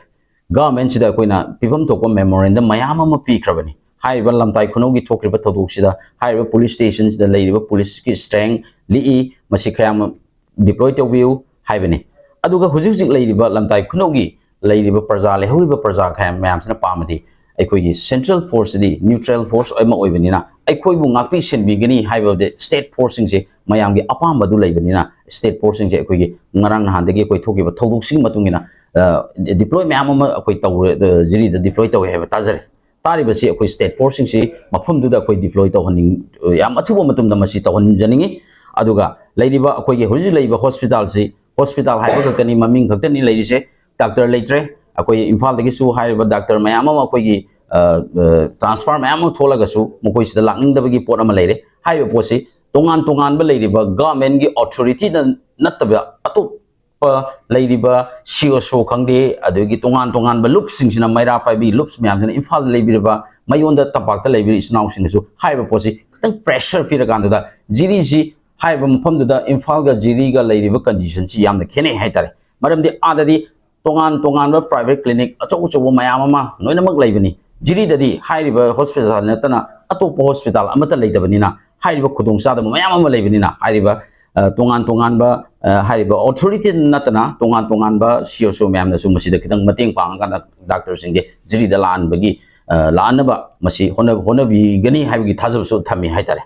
ꯒꯚꯔꯟꯃꯦꯟꯠꯁꯤꯗ ꯑꯩꯈꯣꯏꯅ ꯄꯤꯐꯝ ꯊꯣꯛꯄ ꯃꯦꯃꯣꯔꯦꯟꯗꯝ ꯃꯌꯥꯝ ꯑꯃ ꯄꯤꯈ꯭ꯔꯕꯅꯤ꯫ ꯍꯥꯏꯔꯤꯕ ꯂꯝꯇꯥꯏ ꯈꯨꯅꯧꯒꯤ ꯊꯣꯛꯈ꯭ꯔꯤꯕ ꯊꯧꯗꯣꯛꯁꯤꯗ ꯍꯥꯏꯔꯤꯕ ꯄꯨꯂꯤꯁ ꯁ꯭ꯇꯦꯁꯟꯁꯤꯗ ꯂꯩꯔꯤꯕ ꯄꯨꯂꯤꯁꯀꯤ ꯁ꯭ꯇꯔꯦꯡ ꯂꯤꯛꯏ, ꯃꯁꯤ ꯈꯔ ꯌꯥꯝꯅ ꯗꯤꯄ꯭ꯂꯣꯏ ꯇꯧꯕꯤꯌꯨ ꯍꯥꯏꯕꯅꯤ꯫ ꯑꯗꯨꯒ ꯍꯧꯖꯤꯛ ꯍꯧꯖꯤꯛ ꯂꯩꯔꯤꯕ ꯂꯝꯇꯥꯏ ꯈꯨꯅꯧꯒꯤ ꯂꯩꯔꯤꯕ ꯄ꯭ꯔꯖꯥ, ꯂꯩꯍꯧꯔꯤꯕ ꯄ꯭ꯔꯖꯥ ꯈꯔ ꯃꯌꯥꯝꯁꯤꯅ ꯄꯥꯝꯃꯗꯤ, ꯑꯩꯈꯣꯏꯒꯤ ꯁꯦꯟꯇ꯭ꯔꯦꯜ ꯐꯣꯔꯁꯁꯤꯗꯤ ꯅ꯭ꯌꯨꯇ꯭ꯔꯦꯜ ꯐꯣꯔꯁ ꯑꯃ ꯑꯣꯏꯕꯅꯤꯅ ꯑꯩꯈꯣꯏꯕꯨ ꯉꯥꯛꯄꯤ ꯁꯦꯟꯕꯤꯒꯅꯤ ꯍꯥꯏꯕꯗꯤ ꯁ꯭ꯇꯦꯠ ꯐꯣꯔꯁꯁꯤꯡꯁꯦ ꯃꯌꯥꯝꯒꯤ ꯑꯄꯥꯝꯕꯗꯨ ꯂꯩꯕꯅꯤꯅ, ꯁ꯭ꯇꯦꯠ ꯐꯣꯔꯁꯁꯤꯡꯁꯦ ꯑꯩꯈꯣꯏꯒꯤ ꯉꯔꯥꯡ ꯅꯍꯥꯟꯗꯒꯤ ꯑꯩꯈꯣꯏ ꯊꯣꯛꯈꯤꯕ ꯊꯧꯗꯣꯛꯁꯤꯒꯤ ꯃꯇꯨꯡ ꯏꯟꯅ, ꯑ, ꯗꯤꯄ꯭ꯂꯣꯏ ꯃꯌꯥꯝ ꯑꯃ ꯑꯩꯈꯣꯏ ꯇꯧꯔꯦ, ꯑ, ꯖꯤꯔꯤꯗ ꯗꯤꯄ꯭ꯂꯣꯏ ꯇꯧꯋꯦ ꯍꯥꯏꯕ ꯇꯥꯖꯔꯦ꯫ ꯇꯥꯔꯤꯕꯁꯤ ꯑꯩꯈꯣꯏ ꯁ꯭ꯇꯦꯠ ꯐꯣꯔꯁꯁꯤꯡꯁꯤ ꯃꯐꯝꯗꯨꯗ ꯑꯩꯈꯣꯏ ꯗꯤꯄ꯭ꯂꯣꯏ ꯇꯧꯍꯟꯅꯤꯡ-, ꯌꯥꯝ ꯑꯊꯨꯕ ꯃꯇꯝꯗ ꯃꯁꯤ ꯇꯧꯍꯟꯖꯅꯤꯡꯉꯤ꯫ ꯑꯗꯨꯒ ꯂꯩꯔꯤꯕ ꯑꯩꯈꯣꯏꯒꯤ ꯍꯧꯖꯤꯛ ꯂꯩꯔꯤꯕ ꯍꯣꯁꯄꯤꯇꯥꯜꯁꯤ, ꯍꯣꯁꯄꯤꯇꯥꯜ ꯍꯥꯏꯕ ꯈꯛꯇꯅꯤ, ꯃꯃꯤꯡ ꯈꯛꯇꯅꯤ ꯂꯩꯔꯤꯁꯦ, ꯗꯥꯛꯇꯔ ꯂꯩꯇ꯭ꯔꯦ꯫ ꯑꯩꯈꯣꯏ ꯏꯝꯐꯥꯜꯗꯒꯤꯁꯨ ꯍꯥꯏꯔꯤꯕ ꯗꯥꯛꯇꯔ ꯃꯌꯥꯝ ꯑꯃ ꯑꯩꯈꯣꯏꯒꯤ, ꯑ, ꯑ, ꯇ꯭ꯔꯥꯟꯁꯐꯔ ꯃꯌꯥꯝ ꯑꯃ ꯊꯣꯛꯂꯒꯁꯨ ꯃꯈꯣꯏꯁꯤꯗ ꯂꯥꯛꯅꯤꯡꯗꯕꯒꯤ ꯄꯣꯠ ꯑꯃ ꯂꯩꯔꯦ꯫ ꯍꯥꯏꯔꯤꯕ ꯄꯣꯠꯁꯤ ꯇꯣꯉꯥꯟ ꯇꯣꯉꯥꯟꯕ ꯂꯩꯔꯤꯕ ꯒꯚꯔꯟꯃꯦꯟꯠꯀꯤ ꯑꯣꯊꯣꯔꯤꯇꯤꯗ ꯅꯠꯇꯕ ꯑꯇꯣꯞꯄ ꯂꯩꯔꯤꯕ ꯁꯤ ꯑꯣ ꯁꯣ ꯈꯪꯗꯦ, ꯑꯗꯨꯗꯒꯤ ꯇꯣꯉꯥꯟ ꯇꯣꯉꯥꯟꯕ ꯂꯨꯞꯁꯤꯡꯁꯤꯅ, ꯃꯩꯔꯥ ꯄꯥꯏꯕꯤ ꯂꯨꯞꯁ ꯃꯌꯥꯝꯁꯤꯅ ꯏꯝꯐꯥꯜꯗ ꯂꯩꯕꯤꯔꯤꯕ, ꯃꯌꯣꯟꯗ ꯇꯝꯄꯥꯛꯇ ꯂꯩꯕꯤꯔꯤꯕ ꯏꯆꯤꯟ ꯏꯅꯥꯎꯁꯤꯡꯗꯁꯨ ꯍꯥꯏꯔꯤꯕ ꯄꯣꯠꯁꯤ ꯈꯤꯇꯪ ꯄ꯭ꯔꯦꯁꯔ ꯄꯤꯔꯀꯥꯟꯗꯨꯗ ꯖꯤꯔꯤꯁꯤ ꯍꯥꯏꯔꯤꯕ ꯃꯐꯝꯗꯨꯗ ꯏꯝꯐꯥꯜꯒ ꯖꯤꯔꯤꯒ ꯂꯩꯔꯤꯕ ꯀꯟꯗꯤꯁꯟꯁꯤ ꯌꯥꯝꯅ ꯈꯦꯠꯅꯩ ꯍꯥꯏꯇꯥꯔꯦ꯫ ꯃꯔꯝꯗꯤ ꯑꯥꯗꯗꯤ ꯇꯣꯉꯥꯟ ꯇꯣꯉꯥꯟꯕ ꯄ꯭ꯔꯥꯏꯚꯦꯠ ꯀ꯭ꯂꯤꯅꯤꯛ ꯑꯆꯧ ꯑꯆꯧꯕ ꯃꯌꯥꯝ ꯑꯃ ꯂꯣꯏꯅꯃꯛ ꯂꯩꯕꯅꯤ꯫ ꯖꯤꯔꯤꯗꯗꯤ ꯍꯥꯏꯔꯤꯕ ꯍꯣꯁꯄꯤꯇꯥꯜ ꯅꯠꯇꯅ ꯑꯇꯣꯞꯄ ꯍꯣꯁꯄꯤꯇꯥꯜ ꯑꯃꯠꯇ ꯂꯩꯇꯕꯅꯤꯅ, ꯍꯥꯏꯔꯤꯕ ꯈꯨꯗꯣꯡꯆꯥꯗꯕ ꯃꯌꯥꯝ ꯑꯃ ꯂꯩꯕꯅꯤꯅ, ꯍꯥꯏꯔꯤꯕ ꯑ, ꯇꯣꯉꯥꯟ ꯇꯣꯉꯥꯟꯕ, ꯑ, ꯍꯥꯏꯔꯤꯕ ꯑꯣꯊꯣꯔꯤꯇꯤ ꯅꯠꯇꯅ ꯇꯣꯉꯥꯟ ꯇꯣꯉꯥꯟꯕ ꯁꯤ ꯑꯣ ꯁꯤ ꯑꯣ ꯃꯌꯥꯝꯅꯁꯨ ꯃꯁꯤꯗ ꯈꯤꯇꯪ ꯃꯇꯦꯡ ꯄꯥꯡꯉꯀꯥꯟꯗ ꯗꯥꯛꯇꯔꯁꯤꯡꯁꯦ ꯖꯤꯔꯤꯗ ꯂꯥꯛꯍꯟꯕꯒꯤ, ꯑ, ꯂꯥꯛꯍꯟꯅꯕ ꯃꯁꯤ ꯍꯣꯠꯅ-, ꯍꯣꯠꯅꯕꯤꯒꯅꯤ ꯍꯥꯏꯕꯒꯤ ꯊꯥꯖꯕꯁꯨ ꯊꯝꯃꯤ ꯍꯥꯏꯇꯥꯔꯦ꯫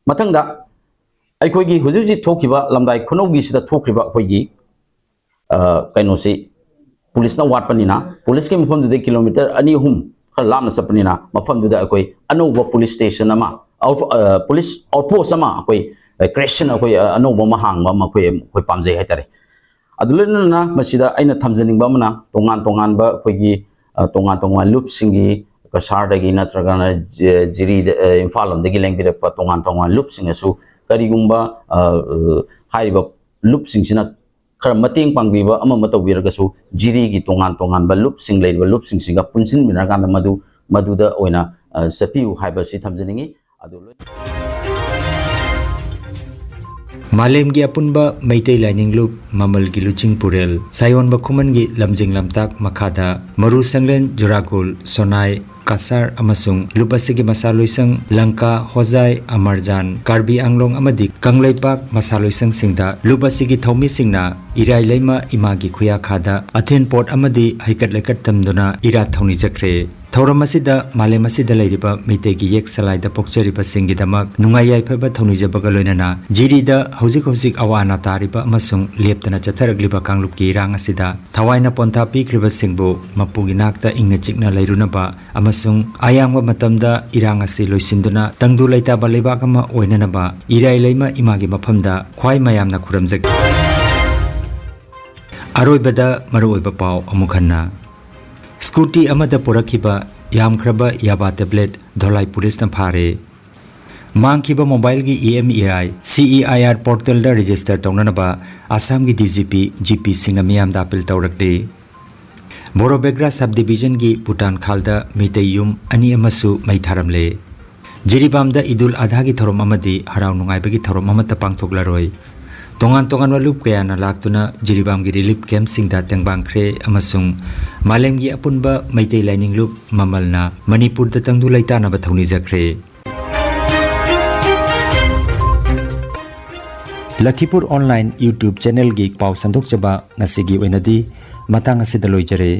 ꯃꯊꯪꯗ ꯑꯩꯈꯣꯏꯒꯤ ꯍꯧꯖꯤꯛ ꯍꯧꯖꯤꯛ ꯊꯣꯛꯈꯤꯕ ꯂꯝꯗꯥꯏ ꯈꯨꯅꯧꯒꯤꯁꯤꯗ ꯊꯣꯛꯈ꯭ꯔꯤꯕ ꯑꯩꯈꯣꯏꯒꯤ, ꯑ, ꯀꯩꯅꯣꯁꯤ, ꯄꯨꯂꯤꯁꯅ ꯋꯥꯠꯄꯅꯤꯅ, ꯄꯨꯂꯤꯁꯀꯤ ꯃꯐꯝꯗꯨꯗꯩ ꯀꯤꯂꯣꯃꯤꯇꯔ ꯑꯅꯤ ꯑꯍꯨꯝ ꯈꯔ ꯂꯥꯞꯅ ꯆꯠꯄꯅꯤꯅ, ꯃꯐꯝꯗꯨꯗ ꯑꯩꯈꯣꯏ ꯑꯅꯧꯕ ꯄꯨꯂꯤꯁ ꯁ꯭ꯇꯦꯁꯟ ꯑꯃ, ꯑꯥꯎꯠ-, ꯑ, ꯄꯨꯂꯤꯁ ꯑꯥꯎꯠꯄꯣꯁ ꯑꯃ ꯑꯩꯈꯣꯏ, ꯑ, ꯀ꯭ꯔꯦꯁꯟ ꯑꯩꯈꯣꯏ, ꯑ, ꯑꯅꯧꯕ ꯑꯃ ꯍꯥꯡꯕ ꯑꯃ ꯑꯩꯈꯣꯏ, ꯑꯩꯈꯣꯏ ꯄꯥꯝꯖꯩ ꯍꯥꯏꯇꯥꯔꯦ꯫ ꯑꯗꯨ ꯂꯣꯏꯅꯅ ꯃꯁꯤꯗ ꯑꯩꯅ ꯊꯝꯖꯅꯤꯡꯕ ꯑꯃꯅ, ꯇꯣꯉꯥꯟ ꯇꯣꯉꯥꯟꯕ ꯑꯩꯈꯣꯏꯒꯤ, ꯑ, ꯇꯣꯉꯥꯟ ꯇꯣꯉꯥꯟꯕ ꯂꯨꯞꯁꯤꯡꯒꯤ, ꯀꯁꯥꯔꯗꯒꯤ ꯅꯠꯇ꯭ꯔꯒꯅ ꯖꯤ-, ꯖꯤꯔꯤꯗ, ꯑ, ꯏꯝꯐꯥꯜ ꯂꯣꯝꯗꯒꯤ ꯂꯦꯡꯕꯤꯔꯛꯄ ꯇꯣꯉꯥꯟ ꯇꯣꯉꯥꯟꯕ ꯂꯨꯞꯁꯤꯡꯅꯁꯨ ꯀꯔꯤꯒꯨꯝꯕ, ꯑ, ꯑ, ꯍꯥꯏꯔꯤꯕ ꯂꯨꯞꯁꯤꯡꯁꯤꯅ ꯈꯔ ꯃꯇꯦꯡ ꯄꯥꯡꯕꯤꯕ ꯑꯃ ꯑꯃ ꯇꯧꯕꯤꯔꯒꯁꯨ, ꯖꯤꯔꯤꯒꯤ ꯇꯣꯉꯥꯟ ꯇꯣꯉꯥꯟꯕ ꯂꯨꯞꯁꯤꯡ ꯂꯩꯔꯤꯕ ꯂꯨꯞꯁꯤꯡꯁꯤꯒ ꯄꯨꯟꯁꯤꯟꯃꯤꯟꯅꯔꯀꯥꯟꯗ ꯃꯗꯨ, ꯃꯗꯨꯗ ꯑꯣꯏꯅ, ꯑ, ꯆꯠꯄꯤꯌꯨ ꯍꯥꯏꯕꯁꯤ ꯊꯝꯖꯅꯤꯡꯉꯤ꯫ ꯑꯗꯨ ꯂꯣꯏ- ꯃꯥꯂꯦꯝꯒꯤ ꯑꯄꯨꯟꯕ ꯃꯩꯇꯩ ꯂꯥꯏꯅꯤꯡ ꯂꯨꯞ ꯃꯃꯜꯒꯤ ꯂꯨꯆꯤꯡ ꯄꯨꯔꯦꯜ, ꯁꯥꯌꯣꯟꯕ ꯈꯨꯃꯟꯒꯤ ꯂꯝꯖꯤꯡ ꯂꯝꯇꯥꯛ ꯃꯈꯥꯗ ꯃꯔꯨ ꯁꯪꯂꯦꯟ, ꯖꯨꯔꯥꯒꯣꯜ, ꯁꯣꯅꯥꯏ, ꯀꯁꯥꯔ ꯑꯃꯁꯨꯡ ꯂꯨꯞ ꯑꯁꯤꯒꯤ ꯃꯁꯥꯂꯣꯏꯁꯪ ꯂꯪꯀꯥ, ꯍꯣꯖꯥꯏ, ꯑꯃꯔꯖꯥꯟ, ꯀꯥꯔꯕꯤ ꯑꯪꯂꯣꯡ ꯑꯃꯗꯤ ꯀꯪꯂꯩꯄꯥꯛ ꯃꯁꯥꯂꯣꯏꯁꯪꯁꯤꯡꯗ ꯂꯨꯞ ꯑꯁꯤꯒꯤ ꯊꯧꯃꯤꯁꯤꯡꯅ ꯏꯔꯥꯏ ꯂꯩꯃ ꯏꯃꯥꯒꯤ ꯈꯨꯌꯥꯈꯥꯗ ꯑꯊꯦꯟ ꯄꯣꯠ ꯑꯃꯗꯤ ꯍꯩꯀꯠ ꯂꯩꯀꯠ ꯇꯝꯗꯨꯅ ꯏꯔꯥꯠ ꯊꯧꯅꯤꯖꯈ꯭ꯔꯦ꯫ ꯊꯧꯔꯝ ꯑꯁꯤꯗ ꯃꯥꯂꯦꯝ ꯑꯁꯤꯗ ꯂꯩꯔꯤꯕ ꯃꯩꯇꯩꯒꯤ ꯌꯦꯛ ꯁꯂꯥꯏꯗ ꯄꯣꯛꯆꯔꯤꯕꯁꯤꯡꯒꯤꯗꯃꯛ ꯅꯨꯡꯉꯥꯏ ꯌꯥꯏꯐꯕ ꯊꯧꯅꯤꯖꯕꯒ ꯂꯣꯏꯅꯅ ꯖꯤꯔꯤꯗ ꯍꯧꯖꯤꯛ ꯍꯧꯖꯤꯛ ꯑꯋꯥ ꯑꯅꯥ ꯇꯥꯔꯤꯕ ꯑꯃꯁꯨꯡ ꯂꯦꯞꯇꯅ ꯆꯠꯊꯔꯛꯂꯤꯕ ꯀꯥꯡꯂꯨꯞꯀꯤ ꯏꯔꯥꯡ ꯑꯁꯤꯗ ꯊꯋꯥꯏꯅ ꯄꯣꯟꯊꯥ ꯄꯤꯈ꯭ꯔꯤꯕꯁꯤꯡꯕꯨ ꯃꯄꯨꯒꯤ ꯅꯥꯛꯇ ꯏꯪꯅ ꯆꯤꯛꯅ ꯂꯩꯔꯨꯅꯕ ꯑꯃꯁꯨꯡ ꯑꯌꯥꯡꯕ ꯃꯇꯝꯗ ꯏꯔꯥꯡ ꯑꯁꯤ ꯂꯣꯏꯁꯤꯟꯗꯨꯅ ꯇꯪꯗꯨ ꯂꯩꯇꯥꯕ ꯂꯩꯕꯥꯛ ꯑꯃ ꯑꯣꯏꯅꯅꯕ ꯏꯔꯥꯏ ꯂꯩꯃ ꯏꯃꯥꯒꯤ ꯃꯐꯝꯗ ꯈ꯭ꯋꯥꯏ ꯃꯌꯥꯝꯅ ꯈꯨꯔꯨꯝꯖꯒꯦ꯫ ꯑꯔꯣꯏꯕꯗ ꯃꯔꯨꯑꯣꯏꯕ ꯄꯥꯎ ꯑꯃꯨꯛ ꯍꯟꯅ꯫ ꯁ꯭ꯀꯨꯇꯤ ꯑꯃꯗ ꯄꯨꯔꯛꯈꯤꯕ ꯌꯥꯝꯈ꯭ꯔꯕ ꯌꯥꯕꯥ ꯇꯦꯕ꯭ꯂꯦꯠ ꯙꯣꯂꯥꯏ ꯄꯨꯂꯤꯁꯅ ꯐꯥꯔꯦ꯫ ꯃꯥꯡꯈꯤꯕ ꯃꯣꯕꯥꯏꯜꯒꯤ E M E I C E I R ꯄꯣꯔꯇꯦꯜꯗ ꯔꯦꯖꯤꯁꯇꯔ ꯇꯧꯅꯅꯕ ꯑꯁꯥꯝꯒꯤ ꯗꯤ ꯖꯤ ꯄꯤ, ꯖꯤ ꯄꯤꯁꯤꯡꯅ ꯃꯤꯌꯥꯝꯗ ꯑꯄꯤꯜ ꯇꯧꯔꯛꯂꯤ꯫ ꯕꯣꯔꯣꯕꯦꯒ꯭ꯔꯥ ꯁꯕ ꯗꯤꯕꯤꯖꯟꯒꯤ ꯄꯨꯇꯥꯟ ꯈꯥꯜꯗ ꯃꯤꯇꯩ ꯌꯨꯝ ꯑꯅꯤ ꯑꯃꯁꯨ ꯃꯩ ꯊꯥꯔꯝꯂꯦ꯫ ꯖꯤꯔꯤꯕꯥꯝꯗ ꯏꯗꯨꯜ ꯑꯙꯥꯒꯤ ꯊꯧꯔꯝ ꯑꯃꯗꯤ ꯍꯔꯥꯎ ꯅꯨꯡꯉꯥꯏꯕꯒꯤ ꯊꯧꯔꯝ ꯑꯃꯠꯇ ꯄꯥꯡꯊꯣꯛꯂꯔꯣꯏ꯫ ꯇꯣꯉꯥꯟ ꯇꯣꯉꯥꯟꯕ ꯂꯨꯞ ꯀꯌꯥꯅ ꯂꯥꯛꯇꯨꯅ ꯖꯤꯔꯤꯕꯥꯝꯒꯤ ꯔꯤꯂꯤꯐ ꯀꯦꯝꯞꯁꯤꯡꯗ ꯇꯦꯡꯕꯥꯡꯈ꯭ꯔꯦ ꯑꯃꯁꯨꯡ ꯃꯥꯂꯦꯝꯒꯤ ꯑꯄꯨꯟꯕ ꯃꯩꯇꯩ ꯂꯥꯏꯅꯤꯡ ꯂꯨꯞ ꯃꯃꯜꯅ ꯃꯅꯤꯄꯨꯔꯗ ꯇꯪꯗꯨ ꯂꯩꯇꯥꯅꯕ ꯊꯧꯅꯤꯖꯈ꯭ꯔꯦ꯫ ꯂꯈꯤꯄꯨꯔ ꯑꯣꯟꯂꯥꯏꯟ YouTube ꯆꯦꯅꯦꯜꯒꯤ ꯄꯥꯎ ꯁꯟꯗꯣꯛꯆꯕ ꯉꯁꯤꯒꯤ ꯑꯣꯏꯅꯗꯤ ꯃꯇꯥꯡ ꯑꯁꯤꯗ ꯂꯣꯏꯖꯔꯦ꯫